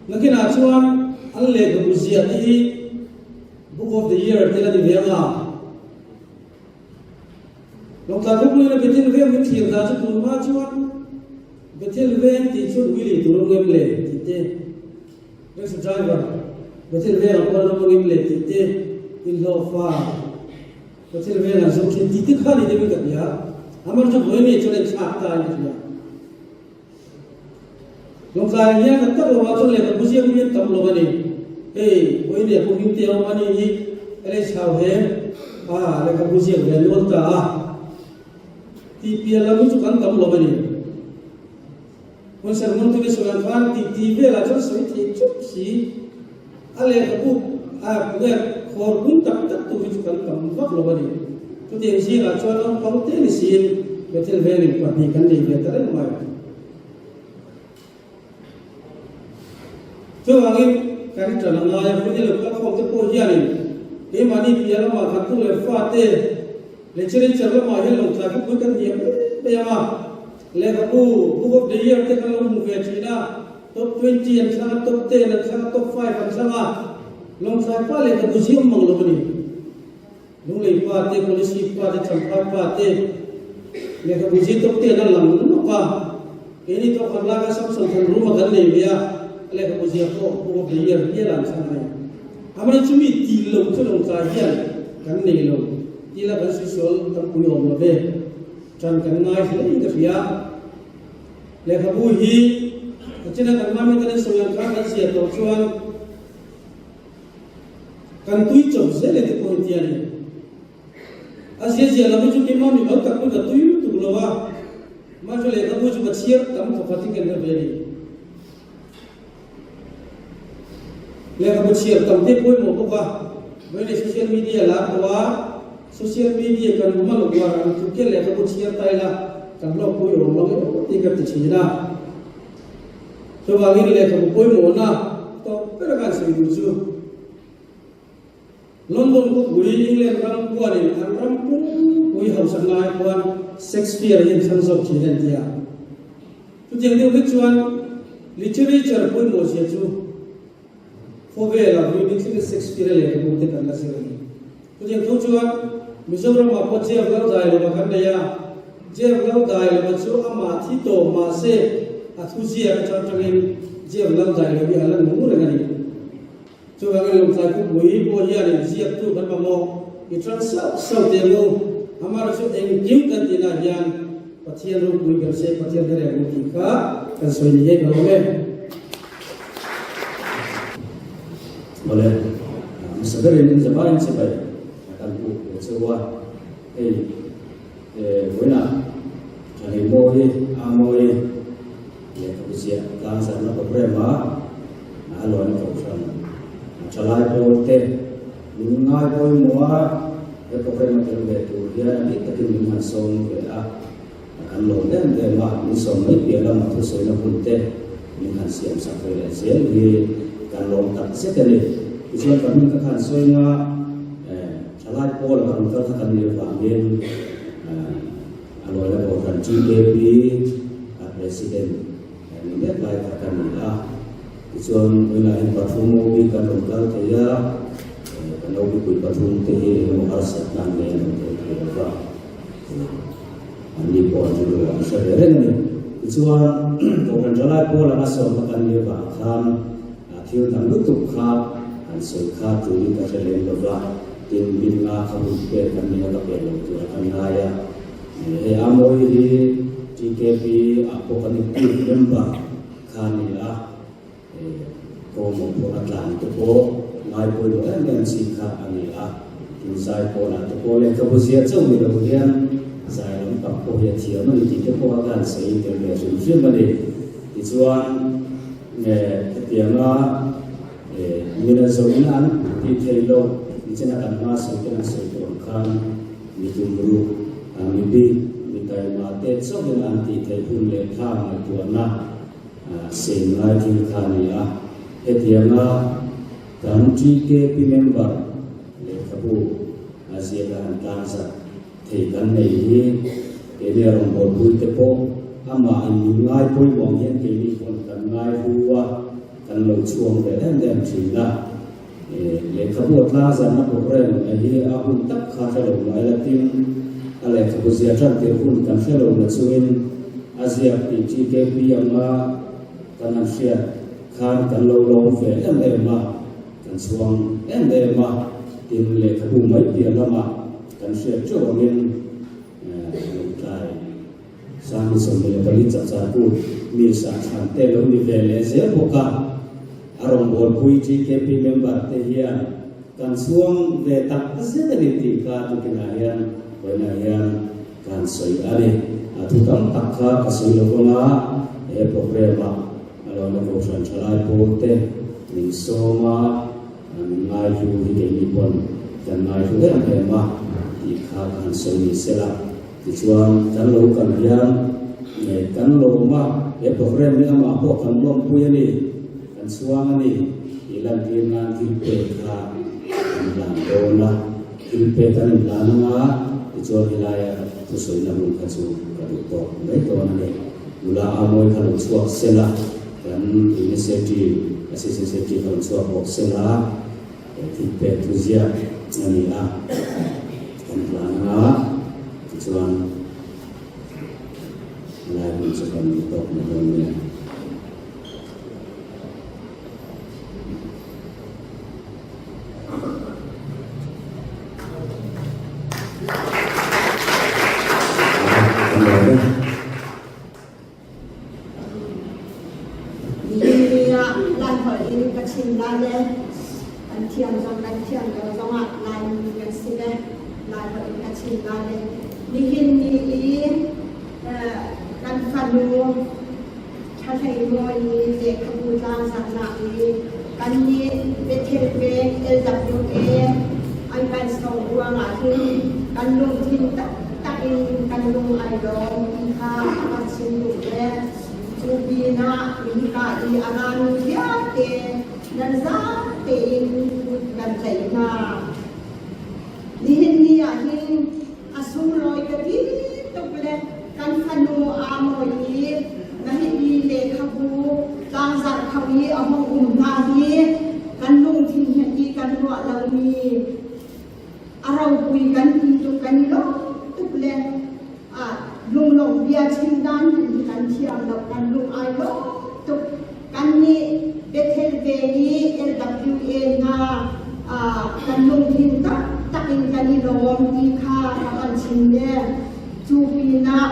Nakinah chuan an lehkhabu ziah te hi Book of the Year te la ni ve ang a. Lawngtlai khawpuiin a Bethel veng min thlir dan chu tun hma chuan Bethel veng tih chu Willie tur awm ngem le tih te. Taxi driver, Bethel vengah pawh an awm angem le tih te, inhlawhfa, Bethel vengah zo thin tih te kha ni deuhin ka hria. Amar chu vawi mi chuan a inthlak ta in ka hria. Lawngtlai hian kan tak lovah chuan lehkhabu ziak hi an tam lo a ni. Hei, vawi leh kum hming te a awm a ni hi LH Hau he a lehkhabu ziak ve nual ta a. Tih pian lam hi chu kan tam lo a ni. Hun sermon tute sawi ang khan tih tih velah chuan sawi theih chup si. A lehkhabu a nge khawr bung tak tak tu hi chu kan tam vak lo a ni. Chutiang zingah chuan naupang te ni siin Bethel Vengin pahnih kan nei ve ta reng mai. Chuvangin kan ṭan a ngai a, hun i lo kal khawm te pawh hianin keimahni piah lamah kan tu leh fate literature lamah hian lawngtlai khawpui kan hniam em em a. Lehkhabu Book of the Year te kan lo hmu ve thin a, Top 20 an thlang a, Top 10 an thlang a, Top 5 an thlang a, Lawngtlai pa lehkhabu ziam mang lo a ni. Lunglei pa te, Policy pa te, Champhai pa te lehkhabu zia Top 10 a lang nawk a, keini tawk khat laka Samson Thanruma kan nei ve a, a lehkhabu zia pawh Book of the Year hial an thlang a ni. Amaherawhchu chumi ti lo chu Lawngtlai hian kan nei lo, tila kan suisual tampui awm lo ve. Ṭan kan ngai hle in ka hria. Lehkhabu hi a china kan hma mite an sawi ang khan kan ziah tawh chuan kan tui chawp zel e te pawh hi tia ni. A zia zia lam hi chu keimah mi mal tak pawh ka tui lutuk lo a, mahse lehkhabu chu ka chhiar tam thawkhat hi ka hre ve a ni. Lehkhabu chhiar tam te pawimawh bawk a, vawiin social media lar tawh a, social media kan hman uar ang tluk hian lehkhabu chhiar ta ila. kan hlawkpui awm mang emaw tih ka ti thin a. Chuvangin lehkhabu pawimawhna tawp ber a kan sawi duh chu London khawpui England ram kuanin an ram pumpui hausak lai khuan Shakespeare hi an thlang zawk thin a ni ti a. Chutiang deuh hi chuan literature pawimawh zia chu Khawvela vui ni thlengin Shakespeare-a lehkhabu te kan la zir a ni. Chutiang tho chuan Mizoramah pawh Jeff lo dai lova kan nei a, Jeff lo dai lova chu amah thi tawh mahse a thu ziak atang tangin Jeff lo dai lo hi a la nung reng a ni. Chuvangin Lawngtlai khawpui pawh hianin ziaktu kan mamawh i tang sauh sauh teh ang u. Amah chu engkim kan tihnaah hian Pathian ropui ber se Pathian hre reng u tih kha kan sawi ni ngei ka lawm e. Awle, hmasa berin zavaiin chibai kan hmuh ve cheu a, hei vawiinah Thalei Mawi, A Mawi lehkhabu ziah tlangzarhna programme a a lawn kohhran thalai pawl te min ngai pawimawh a, he programme a tel ve tur hian a bik takin min han sawm ve a. Kan lawm em em a, min sawm mai piah lama thusawina hun te min han siam sak ve leh zel hi kan lawm tak zet a ni. Tichuan ka hming ka khan sawi nga thalai pawl a rawn kal kha kan nih avangin a lawina kohhran TKP a president ni mek lai kha ka ni a. Tichuan vawiinah hian pathum OB kan rawn kal thei a, kan OB pui pathum te hi engemaw harsatna an nei a rawn kal thei lo va. Anni pawh an rilru an hre ve reng a ni. Tichuan, Kohhran Ṭhalai Pawl anga sawmna kan nih avang khan thil dang lutuk kha han sawi kha turin ka hre lem lo va, tin, min nga kha hun pek kan nia ka pe lo tura kan ngai a. Hei Amawi hi TKP ah pawh kan input member kha a ni a, Kawngmawh pawh a tlan te pawh ngai pawimawh em em chi kha a ni a, tin zai pawlah te pawh lehkhabu zia chauh ni lo hian zai lampang pawh hi a thiam a ni tih te pawh a kan sawi tel ve hrim hrim a ni. Tichuan hetianga mina zawhna an tih theih loh nichina kan hma sawi ten an sawi tawh ang khan mi tumruh, mi bik, mi taima te chauhin an tih theih hun leh tha ngaihtuahna Seng ngai thil kha a ni a, hetianga kan TKP member lehkhabu a ziak a han tlang zat thei kan nei hi keini a rawngbawlpui te pawh amah in min ngai pawimawh ang hian keini pawn kan ngai hu a, kan lo chhuang ve em em thin a. Lehkhabu a tlang zatna program hi a hun tak kha hre lo mai la tin a lehkhabu zia tan tir hun kan hre lo na chungin a ziak tih TKP anga kan han hriat khan kan lo lawm ve em em a, kan chhuang em em a, tin lehkhabu mai piah lamah kan hriat teuh angin lawngtlai Sangni 24 chapchar kut mi sah thlan te lo ni ve leh zel bawk a, a rawngbawlpui TKP member te hian kan chhuang ve tak zet a ni tih kha tukinah hian vawiinah hian kan sawi a ni. A thu tam tak kha ka sawi lo vang a, he programme ah a lawmna kohhran thalai pawl te min sawm a, min ngaihlu hi keini pawn kan ngaihlu em em a tih kha ka han sawi ni sela. Tichuan, kan lo kal hian kan lawm a, he programme hi amah pawh kan lawmpui a ni, kan chhuang a ni tih lantir nan thil pek kha kan hlan dawn a, thil pek kan inhlan anga tichuan helaia thusawina hun kha chu ka duh tawk mai dawn a ni. Nula Amawi kha lo chhuak sel a, kan Initiative Assistant Secretary kha lo chhuak bawk sel a, Thil pek thu ziak a ni a, kan hlan anga tichuan helai hun chu kan tawk mai dawn nia. Nihin ah Laiholh in ka chim lai le kan thiam zong kan thiam lo zongah Laimi kan si le Laiholh in ka chim lai le nihin ni i kan fanu Ṭhahlei Mawi lehkhabu tlangzarhnak i kannih Bethel Peng LWA an kan sawm ruangah hin kan lungthin taktak in. in kan lung ai lawm ti kha ka van chim duh ve. Cu pinah hika i a rami vialte nan zaate in kut kan tlaih hna. Nihin ni ah hin a sunglawi ka ti tuk le kan fanu aa mawi i Mahiti lehkhabu tlangzarh kho i a hung um hna hi kan lungthin he ti kan ruah lomi a ropui kan ti tuk kan i lawm tuk le lunglawmh bia chim dan hi kan thiam lo kan lung ai lawm tuk. Kannih Bethel veng i LWA hna kan lungthin taktak in kan i lawm ti kha ka kan chim le cu pinah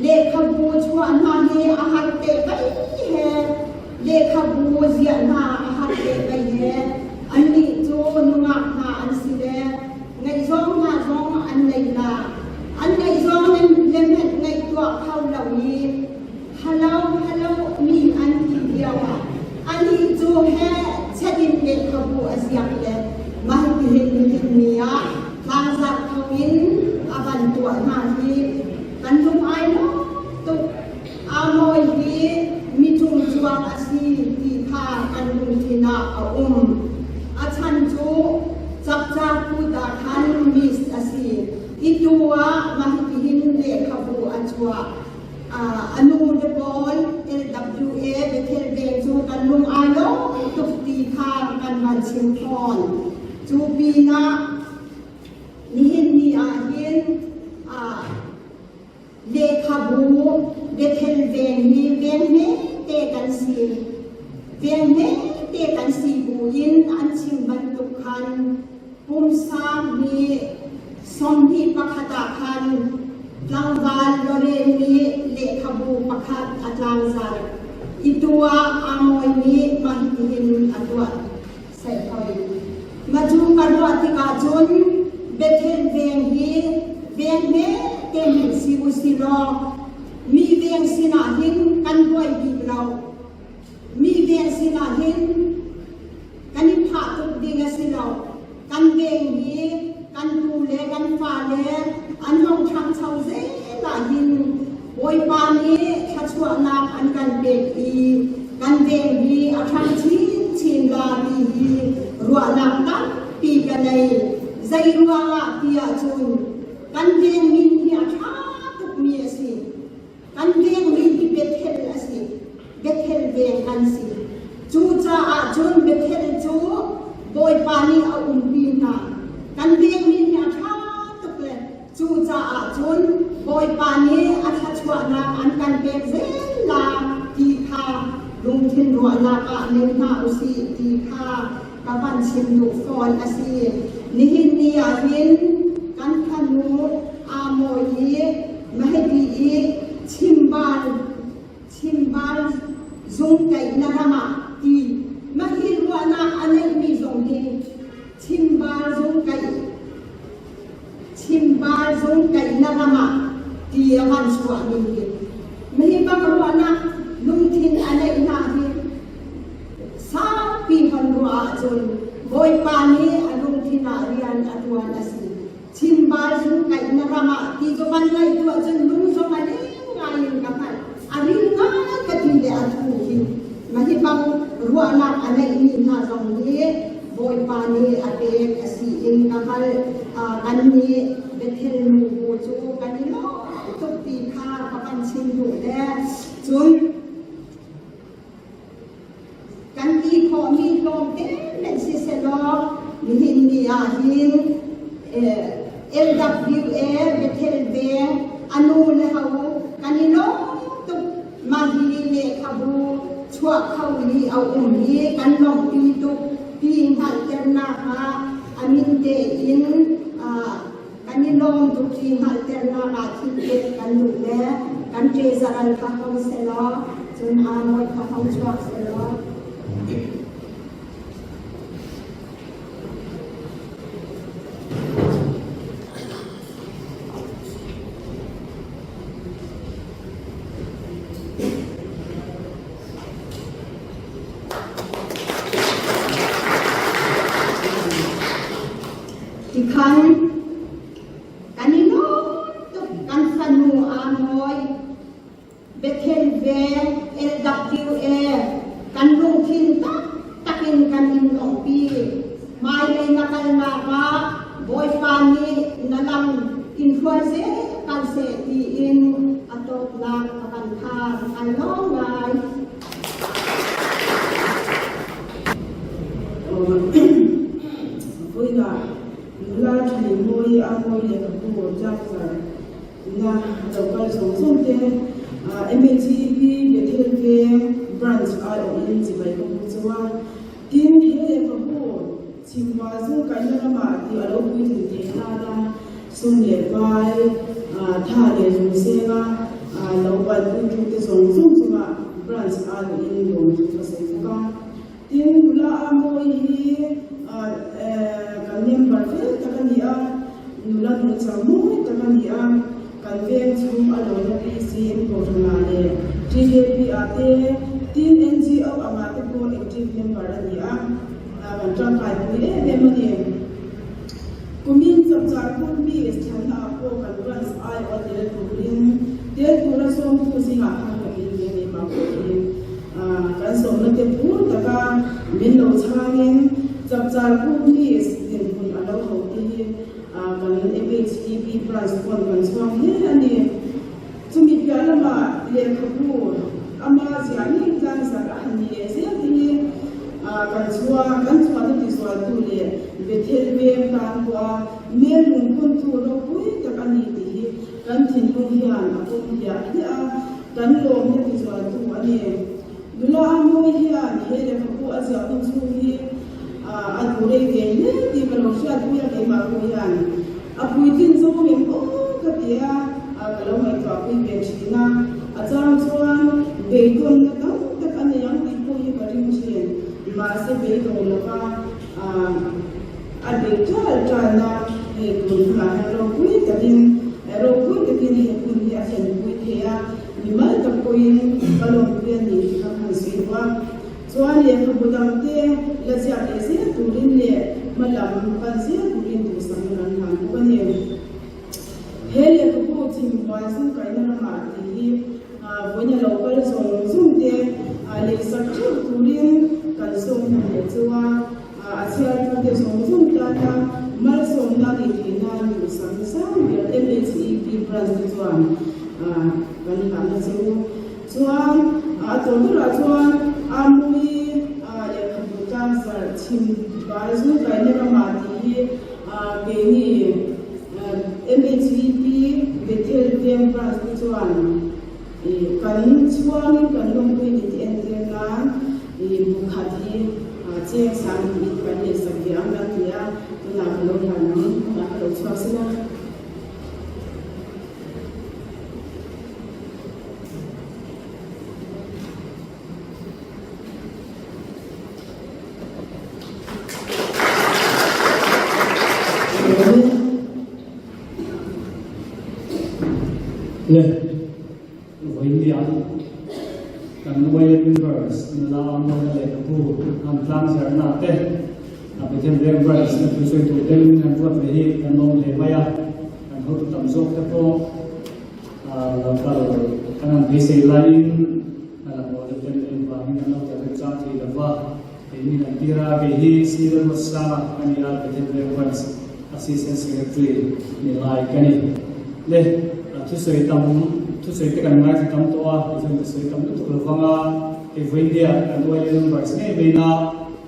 lehkhabu chuah hna hi a har te vai he lehkhabu ziah hna a har te vai he annih cu nungak hna an si le ngaihzawng hna zong an nei la an ngaihzawng le hmenh ngaihtuah kho lo i Hello, hello mi an ti lio ah anih cu he chet in lehkhabu a ziak le mah tihin nihin ni ah tlangzarh kho in a van tuah hna hi kan lung ai lo tuk. Aa mawi hi mi cungcuang a si ti kha kan lungthin ah a um. A chan cu cakcak kut ah khan miss a si i tu ah mah hitihin lehkhabu a chuah. A nu le pawl LWA Bethel veng cu kan lung ai lawm tuk ti kha kan van chim fawn. Cu pinah nihin ni ah hin lehkhabu Bethel veng hi veng hmete kan si. Veng hmete kan si buin an chim bantuk khan Pumsa ni 21 ah khan tlangval Lorraine nih lehkhabu pakhat a tlangzarh i tu ah aa mawimi mah hitihin a tuah saih hoi. Mah cu ka ruah tikah cun Bethel veng hi veng hmete hmanh si u si law mi veng sinah hin kan buai bik lo. Mi veng sinah hin Kan i phah tuk ding a si lo. Kan veng hi kan pu le kan fale an hong ṭhangcho zel ahhin Bawipa nih thluachuahnak an kan pek i kan veng hi a ṭhang chinchin la ti hi ruahnak tampi ka nei. Zei ruangah ti ahcun kan veng min hi a ṭha tukmi a si. Kan vengmi hi Bethel a si. Bethel veng kan si. Cucaah cun Bethel cu Bawipa nih a umpi hna. Kan vengmi hi a ṭha tuk le cucaah cun Bawipa nih a thluachuahnak an kan pek zel la ti kha lungthin ruahnak ah nei hna usih ti kha ka van chim duh fawn a si. Nihin ni ah hin kan fanu aa mawi i Mahiti i chimbal chimbal zung kaihna ram ah ti mahi ruahnak a neihmi zong hi chimbal zung kaih chimbal zung kaihna ram ah ti a van chuahmi hi mahi bang ruahnak lungthin a neihna hi saupi hon ruah ahcun Bawipa nih a lungthin ah rian a ṭuan a si. Chimbal zung kaihna ram ah ti cu van ngaihtuah cun lung zong a leng ngai in ka hngalh. A ril ngai ka ti le a thu hi. Mahi bang ruahnak a neihmi hna zong hi Bawipa nih a pek a si in ka hngalh. Kan nih Bethel nubu cu kan i lawm tuk ti kha ka van chim duh le cun Kan ti khawhmi tlawmte hmanh sisehlaw nihin ni ah hin LWA Bethel Veng a nu le ho kan i lawm tuk. Mah hi lehkhabu chuah kho i a um hi kan lawmhpi tuk ti hngalhternak ah a min tein Kan i lawm tuk ti hngalhternak ah thil pek kan duh le kan ṭezaral kha hong selaw cun aa nawi kha hong chuak selaw Tikhan kan i lawm. Bethel Veng LWA kan lungthin taktak in kan in lawmhpi. Hmailei na kalnak ah Bawipa nih na lam in hruai zel kan seh tiin a tawpnak ka van khar. Ai lawm ngai. Vawiinah nula tha leh mawi a mawi leh ka pu tlangzar na lo kal zawng zawng te MHEP Bethel Veng Branch aiawhin chibai ka pu chauh a, tin he lehkhabu chhimva zung kaihna lamah tih a lo puitlin theih nana sum leh vai tha leh zung senga lo buaipuitute zawng zawng chungah Branch aiawhin lawmthu ka sawi bawk a. Tin, nula a mawi hi kan member fel tak a ni a, nula nungchang mawi tak a ni a, kan veng chhung a lawmna PCM Kohhranah leh TKP ah te, tin NGO angah te pawh active member a ni a, kan tangkai pui em em a ni. Kumin chapchar kut mi thlanna ah pawh kan branch aiawh tel turin tel tura sawmtu zingah khan ka tel ve a ni mah pawh hi. Kan sawmna te phur taka min lo chhangin chapchar kut mi dinhmun a lo ho te hi kan MHEP branch pawn kan chhuang hle a ni. Chumi piah lamah lehkhabu ama ziah ngei tlangzarh a han ni leh zel te hi kan chhuang kan chhuahna tizualtu leh Bethel veng tan pawha mel lungphuntu ropui tak a ni tih hi kan thinlung hian a pawm hliah hliah a, kan lawmna tizualtu a ni. Nula a mawi hian he lehkhabu a ziah hun chhung hi a duh rei ve hle tih ka lo hriatpui a, keimah pawh hian a puitlin zawng em aw ka ti a, ka lo ngaihtuahpui ve thin a, a chang chuan beidawnna tam tak a nei ang tih pawh hi ka ring thin, mahse beidawng lova a bei ṭal ṭan a, hei tun hunah hian ropui takin ropui takin he hun hi a thlenpui thei a. Mimal tak pawhin ka lawmpui a ni tih kha ka han sawi duh a. Chuan lehkhabu dangte la ziak leh zel turin leh hma lam pan zel turin duhsakna kan hlan bawk a ni. He lehkhabu chhimbuai zungkaihna ramah tih hi vawiina lo kal zawng zawng te leisak theuh turin kan sawm hman leh cheu a. A chhiartute zawng zawng tana malsawmna nih theih nan duhsakna sang ber MHEP branch te chuan kan hlahna che u. Chuan a tawh berah chuan Amui lehkhabu tlangzarh chhim bai zungkaihna ramah tih hi keini MHEP Bethel Veng branch te chuan Kan chhuangin kan lawmpui ni tih entir nan bu khat hi cheng sang tiin kan lehsak ve ang kan ti a, tunah ka lo hlan ang, tunah ka lo chhuak sela. Le vawinia kan YA members nula awmna lehkhabu an tlangzarhna te a Pathian Veng Branch na thusawi tur ten an ruat ve hi kan lawm hle mai a, kan hotu tam zawk te pawh lo kal kan han beisei laiin a la haw deuh ten engvangin an lo kal rem chang thei lova. Keini kan tir a, kei hi Sir Ruatsanga ka ni a, Bethel Veng Branch Assistant Secretary ni lai ka ni. Le, thusawi tam, thusawi te kan ngaithla tam tawh a, tichuan ka sawi tam lutuk lo vang a, hei vawiindia kan YA members ngei mai na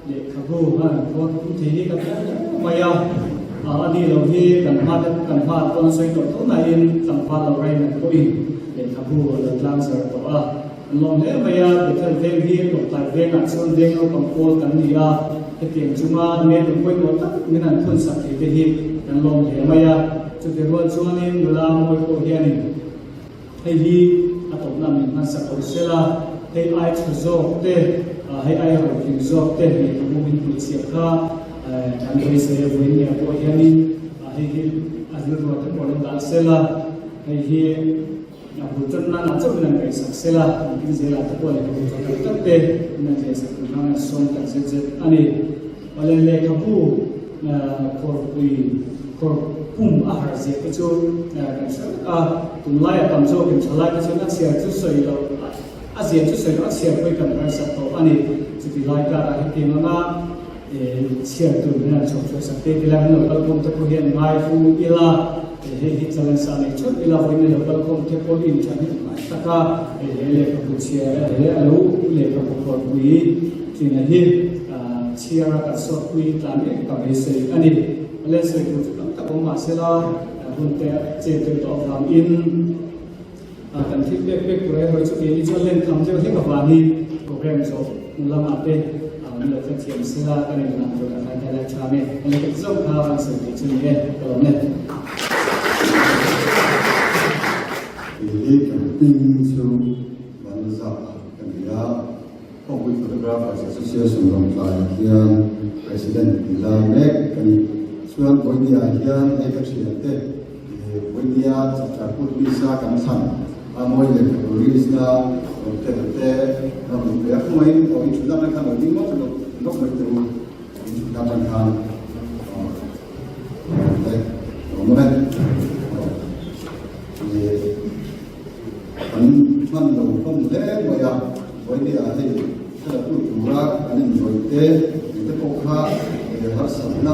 lehkhabu han khawn tum thei hi ka thleng hle mai a, a ni lo hi kan hma te kan hma pawn sawi tawh tho nain tlangval lo rain an pawhin lehkhabu a lo tlangzar tawh a. An lawm hle mai a, Bethel veng hi Lawngtlai vengah chuan veng naupang pawl kan ni a, hetiang chunga men lung pawimawh tak min han phun sak thei te hi kan lawm hle mai a. Chuti rual chuanin nula mawi pawh hianin hei hi a tawpna min hman sak lo sela, hei ai tha zawk te, hei ai rohling zawk te lehkhabu min hmuh chhiah kha kan beisei a, vawiin pawh hianin hei hi a rilruah te pawh lo dah sela, hei hi. A bul tan nan ah chauhin an ngaihsak sel a, an kin zelah te pawh lehkhabu tha tak tak te in an ngaihsak tur hmang an sawm tak zet zet a ni. Awle lehkhabu Khawrpui Khawr pum a har zia te chu kan hre vek a, tunlai a tam zawkin thalai te chuan a chhiar chu sawi loh, a zia chu sawi loh a chhiar pawhin kan harsat tawh a ni. Chuti lai karah hetiang anga chhiar tur hian an chhawp chhuah sak te ti lai an lo kalkhawm te pawh hian ngai fu ila, hei hi challenge ah nei theuh ila vawiin a lo kalkhawm te pawh in thahnem ngai taka he lehkhabu chhiar he a lo lehkhabu khawrpui thin a hi chhiar a kan sawtpui tlan ngei ka beisei a ni. A len sawi tur chu tam tak awm mah sela, hun te a chet deuh tawh avangin kan thil pek pek tur erawh chu keini chuan len tham deuh hlek avangin program zawh hnu lamah te min lo hrethiam sela kan inlan tur a tlai lai tha nge. A lehkha ti zawng kha kan sawi theih chu ni e, ka lawm e. Kei hi camping chu Vanzah ka ni a. Khawpui Photographers Association Lawngtlaiah hian President ni lai mek ka ni. Chuan Vawinia hian hei ka thiante Vawinia Chapchar Kut Misa kan thlan a mawi leh ka tourist na rawn tel te rawn lut ve a khawngaihin aw in thutna atang khan lo ding ngawt lawk lawk mai teh u in thutna atang khan aw le awm awm e aw Kan hman lo hlawm hle mai a, vawinia hei thlalatu tura kan inzawih te eng te pawh kha harsatna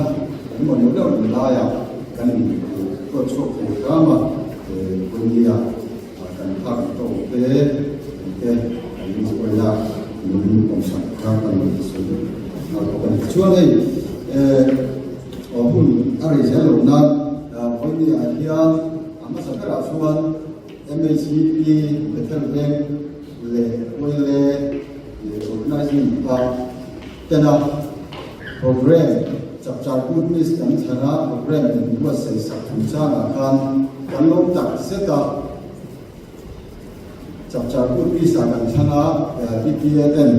kan maw neuh neuh ni laiah kan intuat chhuak thei hram a, vawinia kan phak tawk te eng te kan inzawih a, min awmsak kha kan lo sawi nghal bawk a ni. Chuan hei hun a rei zel lo nan vawinia hian a hmasa berah chuan MHEP, Bethel Veng leh Oile Organizing pa tena program Chapchar Kut Miss kan thlan a, program min buatsaih sak chungchangah khan kan lawm tak zet a. Chapchar Kut Miss ah kan thlan a, PPA ten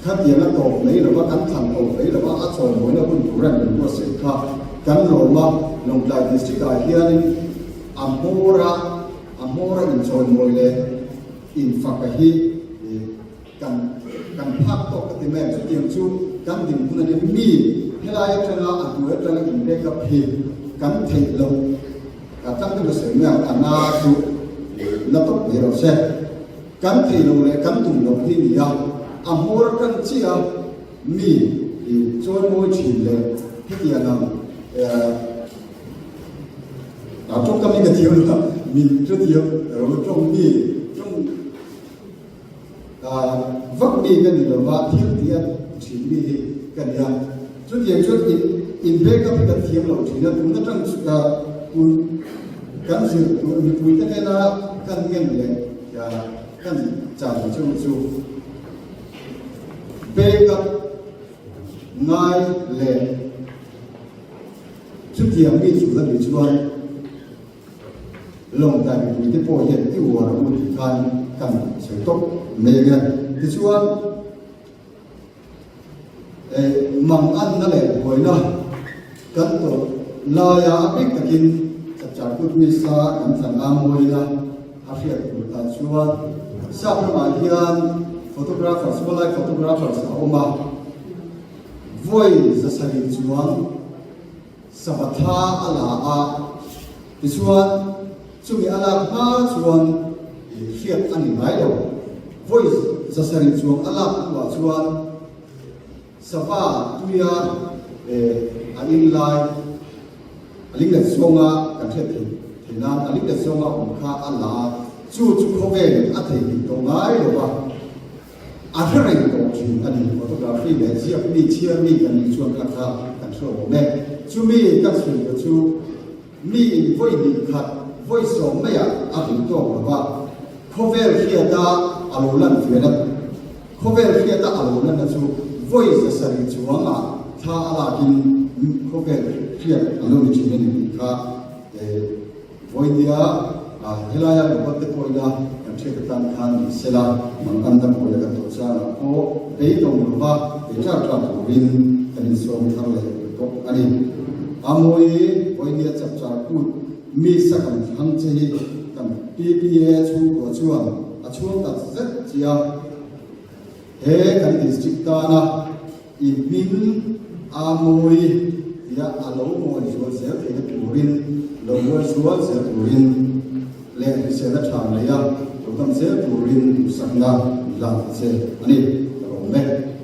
khatiang a tawp mai lova kan thlan tawp mai lova a chawimawina hun tura min buatsaih kha kan lawm a. Lawngtlai District ah hianin A hmawra a hmawra inchawimawi leh infaka hi kan kan phak tawk ka ti mai ang. Chutiang chu kan dinhmun a ni. Mi helai atanga a hnuai atanga in back up hi kan theih loh ka tlang deuh a sawi mai ang. A na chu la tawp mai rawh se. Kan theih loh leh kan tum loh hi ni a, a hmawr atang chiah a mi chawimawi thin leh hetiang ang A tawngkam hi ka thiam lo a, min hrethiam ro tawng mi tawng vak mi ka ni lo va, thil tih a thin mi hi ka ni a. Chutiang chuan in in back up hi kan thiam lo thin a, tun atang tun kan zir tur mipui te hnena kan ngen leh kan chan chu chu back up ngai leh Chutiang mi chu la ni chuan Lawngtlai mipuite pawh hian i uar ang u tih khan kan sawi tawp mai ang e. Tichuan, manganna leh buaina kan tawrh laia a bik takin Chapchar Kut Misa kan thlan a mawina a hriat tur tan chuan Sap ramah hian photographers, wildlife photographers a awm a. Vawi 700 chuang Sabatha a la a, tichuan chumi a lak hma chuan hriat a ni ngai lo. Vawi 700 chuang a lak hnuah chuan Sava tuia a in lai a linglet zawnga kan hriat theih theih nan a linglet zawnga awm kha a la a, chu chu khawvelin a theihnghilh tawh ngai lo va. A hre reng tawh thin a ni. Photography leh ziak mi, chhiar mi kan nih chuan kha kha kan hre awm e. Chumi ka chhui ta chu mi in vawi hnih khat, vawi sawm maiah a hlui tawk lo va, khawvel hriata a lo lan fian a, khawvel hriata a lo lanna chu vawi 700 chuangah thla a lakin khawvel hriat a lo ni thin a ni tih kha Vawinia helaia robot te pawh ila kan hriat atan khan ni sela, mang an dam pawh ila kan tawh changah pawh beidawng lova bei ṭar ṭar turin kan insawm thar leh bawk a ni. Amawi Vawinia Chapchar Kut mi sa kan thlang che hi kan PPA chhungkua chuan a chhuang tak zet chi a, he kan district tana i hming Amawi ti. Tia a lo mawi zual zel theihna turin, lo mawi zual zel turin leh hriselna tha neia lo dam zel turin duhsakna min lak ta che a ni. Ka lawm e.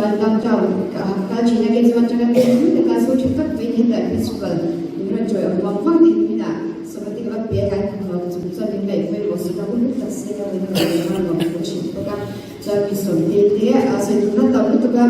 Chuan downtown ka kal thin a, kei chuan atanga pen thui taka chu tha tak mai hetah principal min rawn chawi awm vang vang thin hminah sawmati ka va pe a, kan hmuh chung chuan min ngaih pawimawh si ka hun tak se ka rawn rawn rawn rawn rawn thin bawk a. Chuan mi sawmte te a sawi tumna tam lutuk a,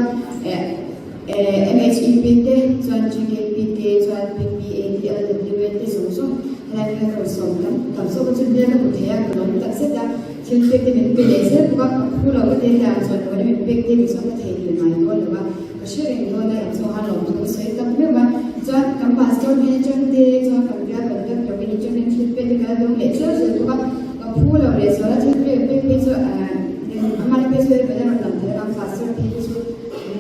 MHEP te chuan GKP te chuan PPA te LWA te zawng zawng helai hmel ka rawn sawm tam tam zawk a chu hmel ka hmu thei a, ka lawm tak zet a, thil pek te min pe leh zel bawk a, ka phu lo ka ti a hetiang chuan ka min pek te tih chuan ka thei dil ngai dawn lo va, ka hre reng dawn a, eng zawng a lawm thu ka sawi tak meuh a, chuan kan pastor hnen atang te chuan kan bial kan doctor hnen atang hian thil pek te ka la dawng leh zel zel bawk a, ka phu lo leh zual a thil pek pek phei chu amah te phei chu a rawn lang thei a, kan pastor phei hi chu.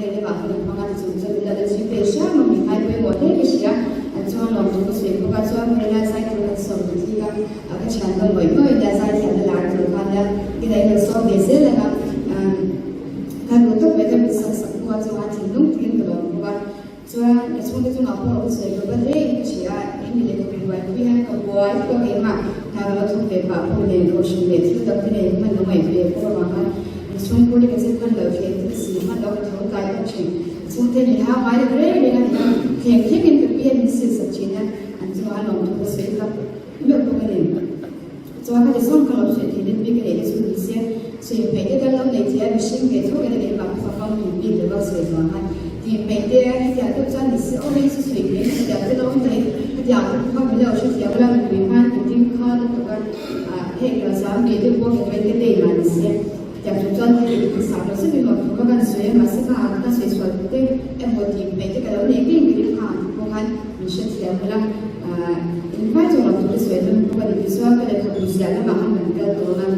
Lei lamah hun an hmang a, tichung chuan min lo zui ve hram a, min ngai pawimawh hle ka hria. An chuan lawmthu ka sawi bawk a, chuan hmela zai tur kan sawm ta thik a, a ka thian dawn ngawih ngawih nia, zai thiamna lar tur kha nia, ina in lo sawm ve zel ang a, ka duh tawp mai ka mit sak sak bawk a, chuan thinlung takin ka lawm bawk a, chuan ka chhungte chungah pawh ka sawi bawk a, reng ka hria a, hemi lehkha min buaipui hian ka buai tawk a, keimah hna ka lo thawk ve pah pawh nen kohhran leh thil dang te nen hman lo ngaih ve bawk avang khan Chhungkua te ka che hman lo thleng te ka si hman lo ka tho tlai bawk thin. Chhungte ni hau ngai lo reng reng a ni a, thleng thleng in ka pi a min sil sak thin a, an chungah a lawmthu ka sawi tak meuh bawk a ni. Chuan ka ti zawng ka lo sawi thei let bik a nei te chu ni se, sawi hmeih te kan lo nei thei a, mihring ve tho in a keimah ka fa fam tum bik lo a sawi vang a, ti hmeih te hetiang deuh chuan ni se aw hei chu sawi hmeih hetiang te lo awm thei, hetiang kha min lo hrethiam ula mipui hman ka ding kha lutuk a. Hei ka zam ve deuh bawk e ka lei mah ni se tiang chung chuan thil ka sak lo zet emaw thu ka kan sawi a mahse kha ang ka sawi sual te emaw tih hmeih te ka lo nei ngei ngei kha ang thu pawh khan min hrethiam ula in hmai chuan lo thu te sawi dawn bawk a ni tichuan ka lehkhabu ziah lamah khan kan kal dawn a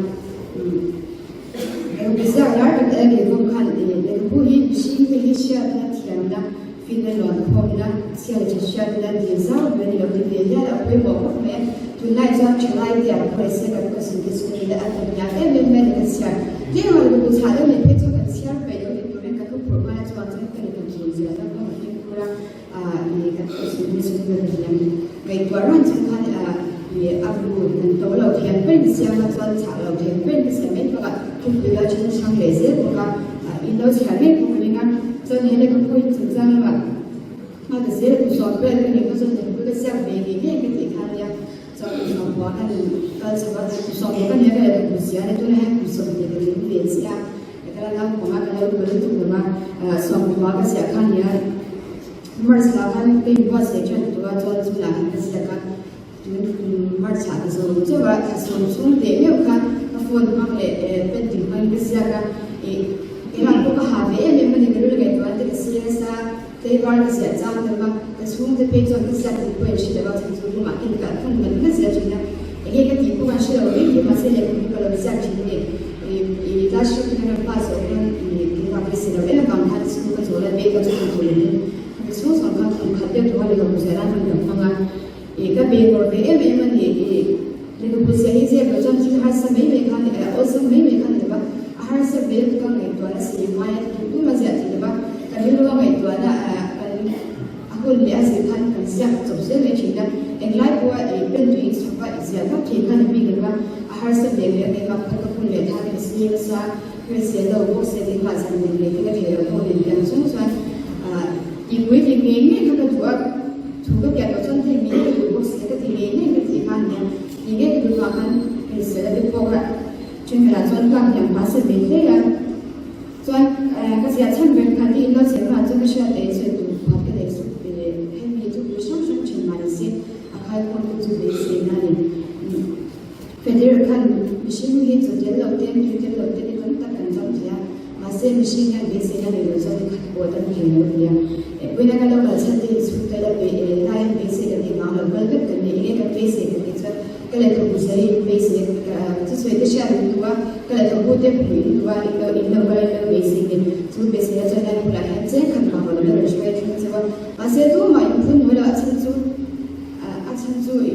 lehkhabu ziah lar tak e lehkhabu khan lehkhabu hi mihring te hi hriatna thiamna Finna luankhawmna, chhia leh tha hriatna dil zau ber ni lo ti ve hial a pawimawh khawp mai a. Tunlai chuan thalai te an khawi se kan khaw Sunday School te a tam hniam em em mai a ni kan chhiar. Tlem a luku chhah deuh nih phei chuan kan chhiar peih lo ti turin kan huphurh nghal a chuvang chuan ka lehkha bu ziah zawk pawh ka fimkhur a, ih kan khaw Sunday School te ka hniam ngaihtuah rang chung khan ih a bu kan to lo thiam ber ni siam a chuan chhah lo thiam ber ni siam mai bakah thupui a then hrang leh zel bawk a. In lo chhiar mek bawk a ring a, chuan he lehkhabu in chungchang lamah hma ta zel a kum sawm vel ka nih hma chuan lehkhabu ka ziak ve ngei ngei ka tih kha a nia, chuan kum sawm pua khan kal chho a, kum sawm pua ka nia ka lehkhabu ziah a ni, tunah hian kum 20 ka tling ve chiah a, ka la naupang a, ka lo kal lutuk lo a, sawm pua ka ziah kha a nia, March thla khan ka inbuatsaih ṭan tur a, chuan chhunah khan ka ziak a. March ah ka zawng chauh a, thla sawm chhung teh meuh khan ka phone hmang leh painting hmangin ka ziak a, ih keimah pawh ka ha ve em em a ni, ka rilru ngaihtuah te ka serious a, tlaivar ka ziah chang deuh a, ka chhungte phei chuan ka ziak tih pawh in hre lo a, chhan chu room ah ken kalh thung ngat ngat zel thin a, enge ka tih pawh an hre lo mai thei mahse lehkhabu ka lo ziak thin a ni, ih ih class hrang te kan rawn pass zawh khan ih keimah ka hre lo em avang khan school ka chawl a, bag a chu hmu tur in ka chhung chhung khan kum khat deuh tawh a lehkhabu ziah nan hun ka hmang a. I ka be kawr ve em em a ni. I lehkhabu ziah hi zep loh chuan thil harsa mai mai kha a ni a, awlsam mai mai kha a ni lova, a harsa ve lutuk a ngaihtuahna si hmai a duh dum a ziah thei lova, kan rilru a ngaihtuahna kan a hun leh a zir khan kan ziak chawp zel mai thin a, englai pawha i pen tui chhawp a i ziah vak thin kha a ni bik lova, a harsa ve ve a keimah phal ka hun leh thar ka si nasa, hrisel lo bawk se keimah zan nen leh te ka thei lo bawk nen tiang chung chuan i puitling ngei ngei kha ka duh a. Thu ka piah tawh chuan hei ngei ka duh bawk si a, ka ti ngei ngei ka tih khan nia, ti ngei ka duh vang khan hrisel a ti bawk a, thenkhatah chuan tlak hniam hma se ve hle a, chuan ka ziah chhan ber kha hi in lo chhe hma chu ka hriat ei sawi tur pakhat ka nei chu hemi chu pui hrang hrang thin mah ni se a khai khawm tu chu beisei na a ni. Federer khan mihring hi chaw tel lo te, tui tel lo te ni tam tak kan cham thei a, mahse mihring hian beiseina nei lo chuan ni khat pawh tan thei lo a ni a. Puina kan lo kal chhan te hi chhung tel a pe e, lai hian beisei kan nei vang lo kal vek kan nei, enge kan beisei kan tih chuan ka lehkhabu zai in beisei a, ka thusawi te hriat in duh a, ka lehkhabu te hmuh in duh a, in lo in lo kal a in lo beisei ni, chu beiseina chuan lai bulah hian cheng khat vang lo la rawn hruai thleng chauh a, mahse tumah in phun hnuai lo a chhan chu. A chhan chu i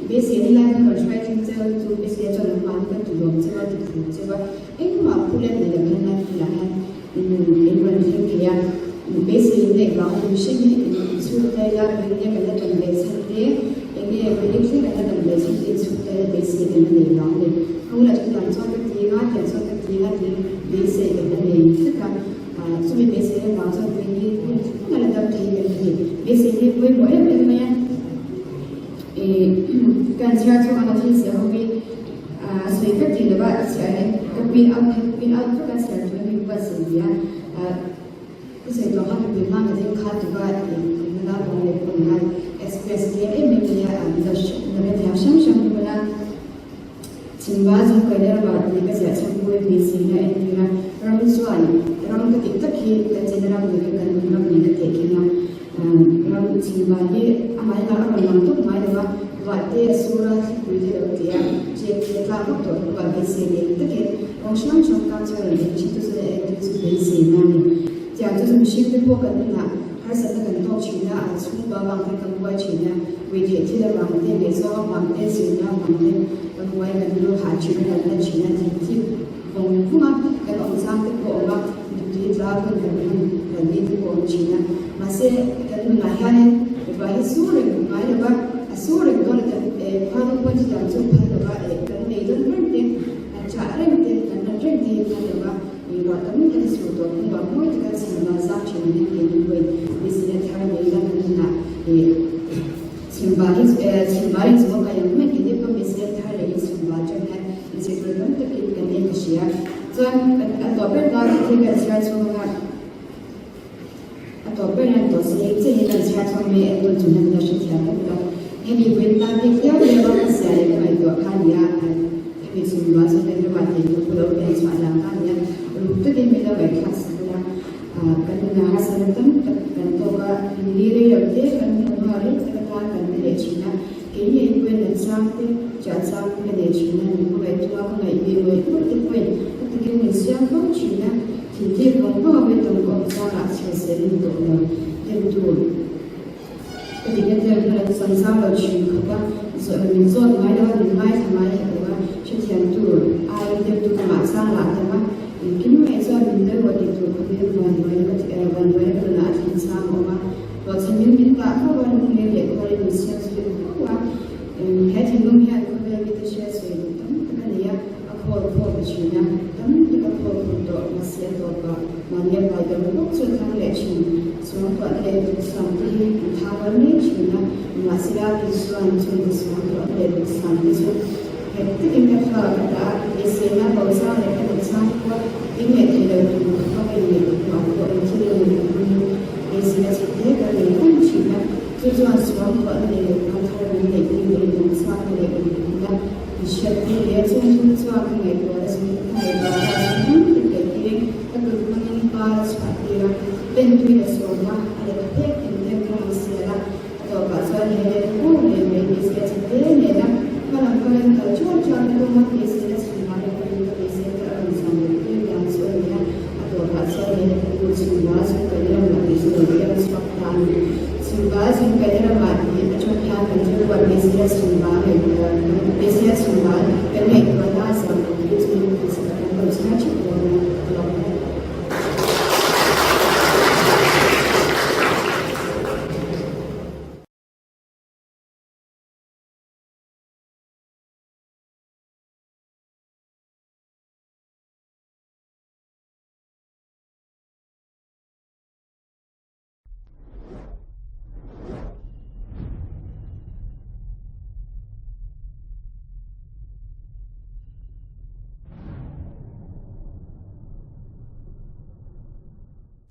beisei ni lai khan rawn hruai thleng cheu chu beisei chuan an mahni kan tulawm cheu a, ti phur cheu a, engmah phulet nei lo khan lai hmunah hian in rawn thleng thei a, beisei in neih vang a mihring hi in chhung tel a, rinna kan la tawn ve chhan te, eng nge rinna thleng kan la tawn ve chhan te in chhung tel a beisei kan la nei vang a ni. Hung lah chu tiang chuan ka ti nga, tiang chuan ka ti nga tiin beisei kan la nei tlat a, chumi beisei. avang chuan tui hi hun thleng a la dam thei em ni? Beisei hi pawimawh em em mai a. Ih kan chhiar chhunga ka thil ziah ho hi a sawi vek thei lova a chhiar hian ka print out print out vek a chhiar tur a mi buatsaih ni a. Ka sawi tawh kha mipui hma ka ding kha tuk a ih nula pawng leh pawh ni a express tlem em em mai a mizo nula thiam hrang hrang te bula Chhimba chu kaina ramah tih ka ziah chhan pawhin beiseina a entir a, ram chuan ram ka tih tak hi kan chenna ram ni vek kan ram nen a tehkhin a, ram chhimba hi amah hian a rawn lang tawp ngai lo a, ruah te a sur a, thlipui te lo ti a, ṭek te a tlak vak tawh hnuah beisei nei takin rawng hrang hrang kang chuan rawn eng thin chu chuan a entir chu beiseina a ni. Tiang chu chu mihring te pawh kan nunah harsatna kan tawk thin a, an chhungkua avang te kan buai thin a, ui theih thil avang te, ngaihzawng avang te, zirna avang te kan buai kan lu hah thin a, kan la thin a, thil thip vawng vawng a, kan awm chang te pawh a awm a, mittui tla hun kan hun kan ni te pawh a awm thin a. Mahse, kan nunah hianin ruah hi sur reng ngai lo va, a sur reng dawn a, kan khuanu pawn chutiang chu phal lo va, kan nei dawn reng te, kan chah reng te, kan ran reng te hi phal lo va. Mipa tam tak a chhuh tawh hnuah mawi taka chhimba zak thin ang hian keini pawhin business thar nei ila kan nunah ih chhimba hi chhimba in chhawk a ang mai keini pawh business thar leh in chhimba atang hian inzirtir tam takin kan en ka hria. Chuan a tawp ber ta thil kan chhiar chhung anga a tawp ber hian tawh se hei chiah hi kan chhiar chhung mai en tawn chun hian ka hrethiam vek lo. Hemi vawiin tan bik viau viau a ka zia leh ka ngaihtuah kha a ni a, hemi chhungkua chu kan ramah thei tur pawh lo pian chhuah dan kha a ni a, ruk takin min lo ngaihthlak sak ula, kan nunah harsatna tam tak kan tawk a, ni rei lo te kan hmuh hnuah rei tak atan kan ni leh thin a, kei ngei pawhin nat chang te, ṭah chang te ka nei thin a, min hmangaihtu a ka ngaih bik ngawih ngawih te pawhin a takin min siam fo thin a, thinrim vawng vawng a vawitam ka awm changah chhiar zel ni tawh lo, demtu. Ka dikna te an hman sam zau lo thin khawp a, zawh min zawt ngai lo a, min ngaithla ngai hek lo a, hrethiam tur aiin deuh tu ka mah chang lah tam a, engkim mai chuan min deuh aw tih tur khawpin van buai na ka van buai na ka nunah a thlen chang a awm a, ruahchhan min min tah fo a, lungleng leh khuarin min siam zui fo a, he thinlung hian khawvel mite hriat sawi duh tam tak a nei a. A khawl khawm thin a, tam tak a khawl khawm tawh mahse a tawp ah mahni a pai deuh bawk chu a thlang leh thin. Suangtuahna leh duhsam te hi an thau ral mai thin a, nimahsela Isua'n chungte suangtuahna leh duhsam te chu nghet takin ka thluak a dah a, beiseina bo chang leh ka duh chang te pawh in ngaih theih loh tur khawpa ka inngaih hnuah pawh engthil emaw min hmangin beiseina chhe te ka nei reng thin a, chu chuan suangtuahna leh lehkha thar min neih tir leh dawngchakna leh inhmuhna I hriat tir leh chung thil chuan ka ngaihtuah a zung ka ngaihtuah a zung tam tak leh tirin ka kut hmangin par a chhuah tir a, pen tui a sawm a, a lehkha phek tin te kawng an sial a, a tawpah chuan he lehkhabu ngei mai beisei a chhe te nen a hmalam panin kal chuan chuan ka tum a, beisei.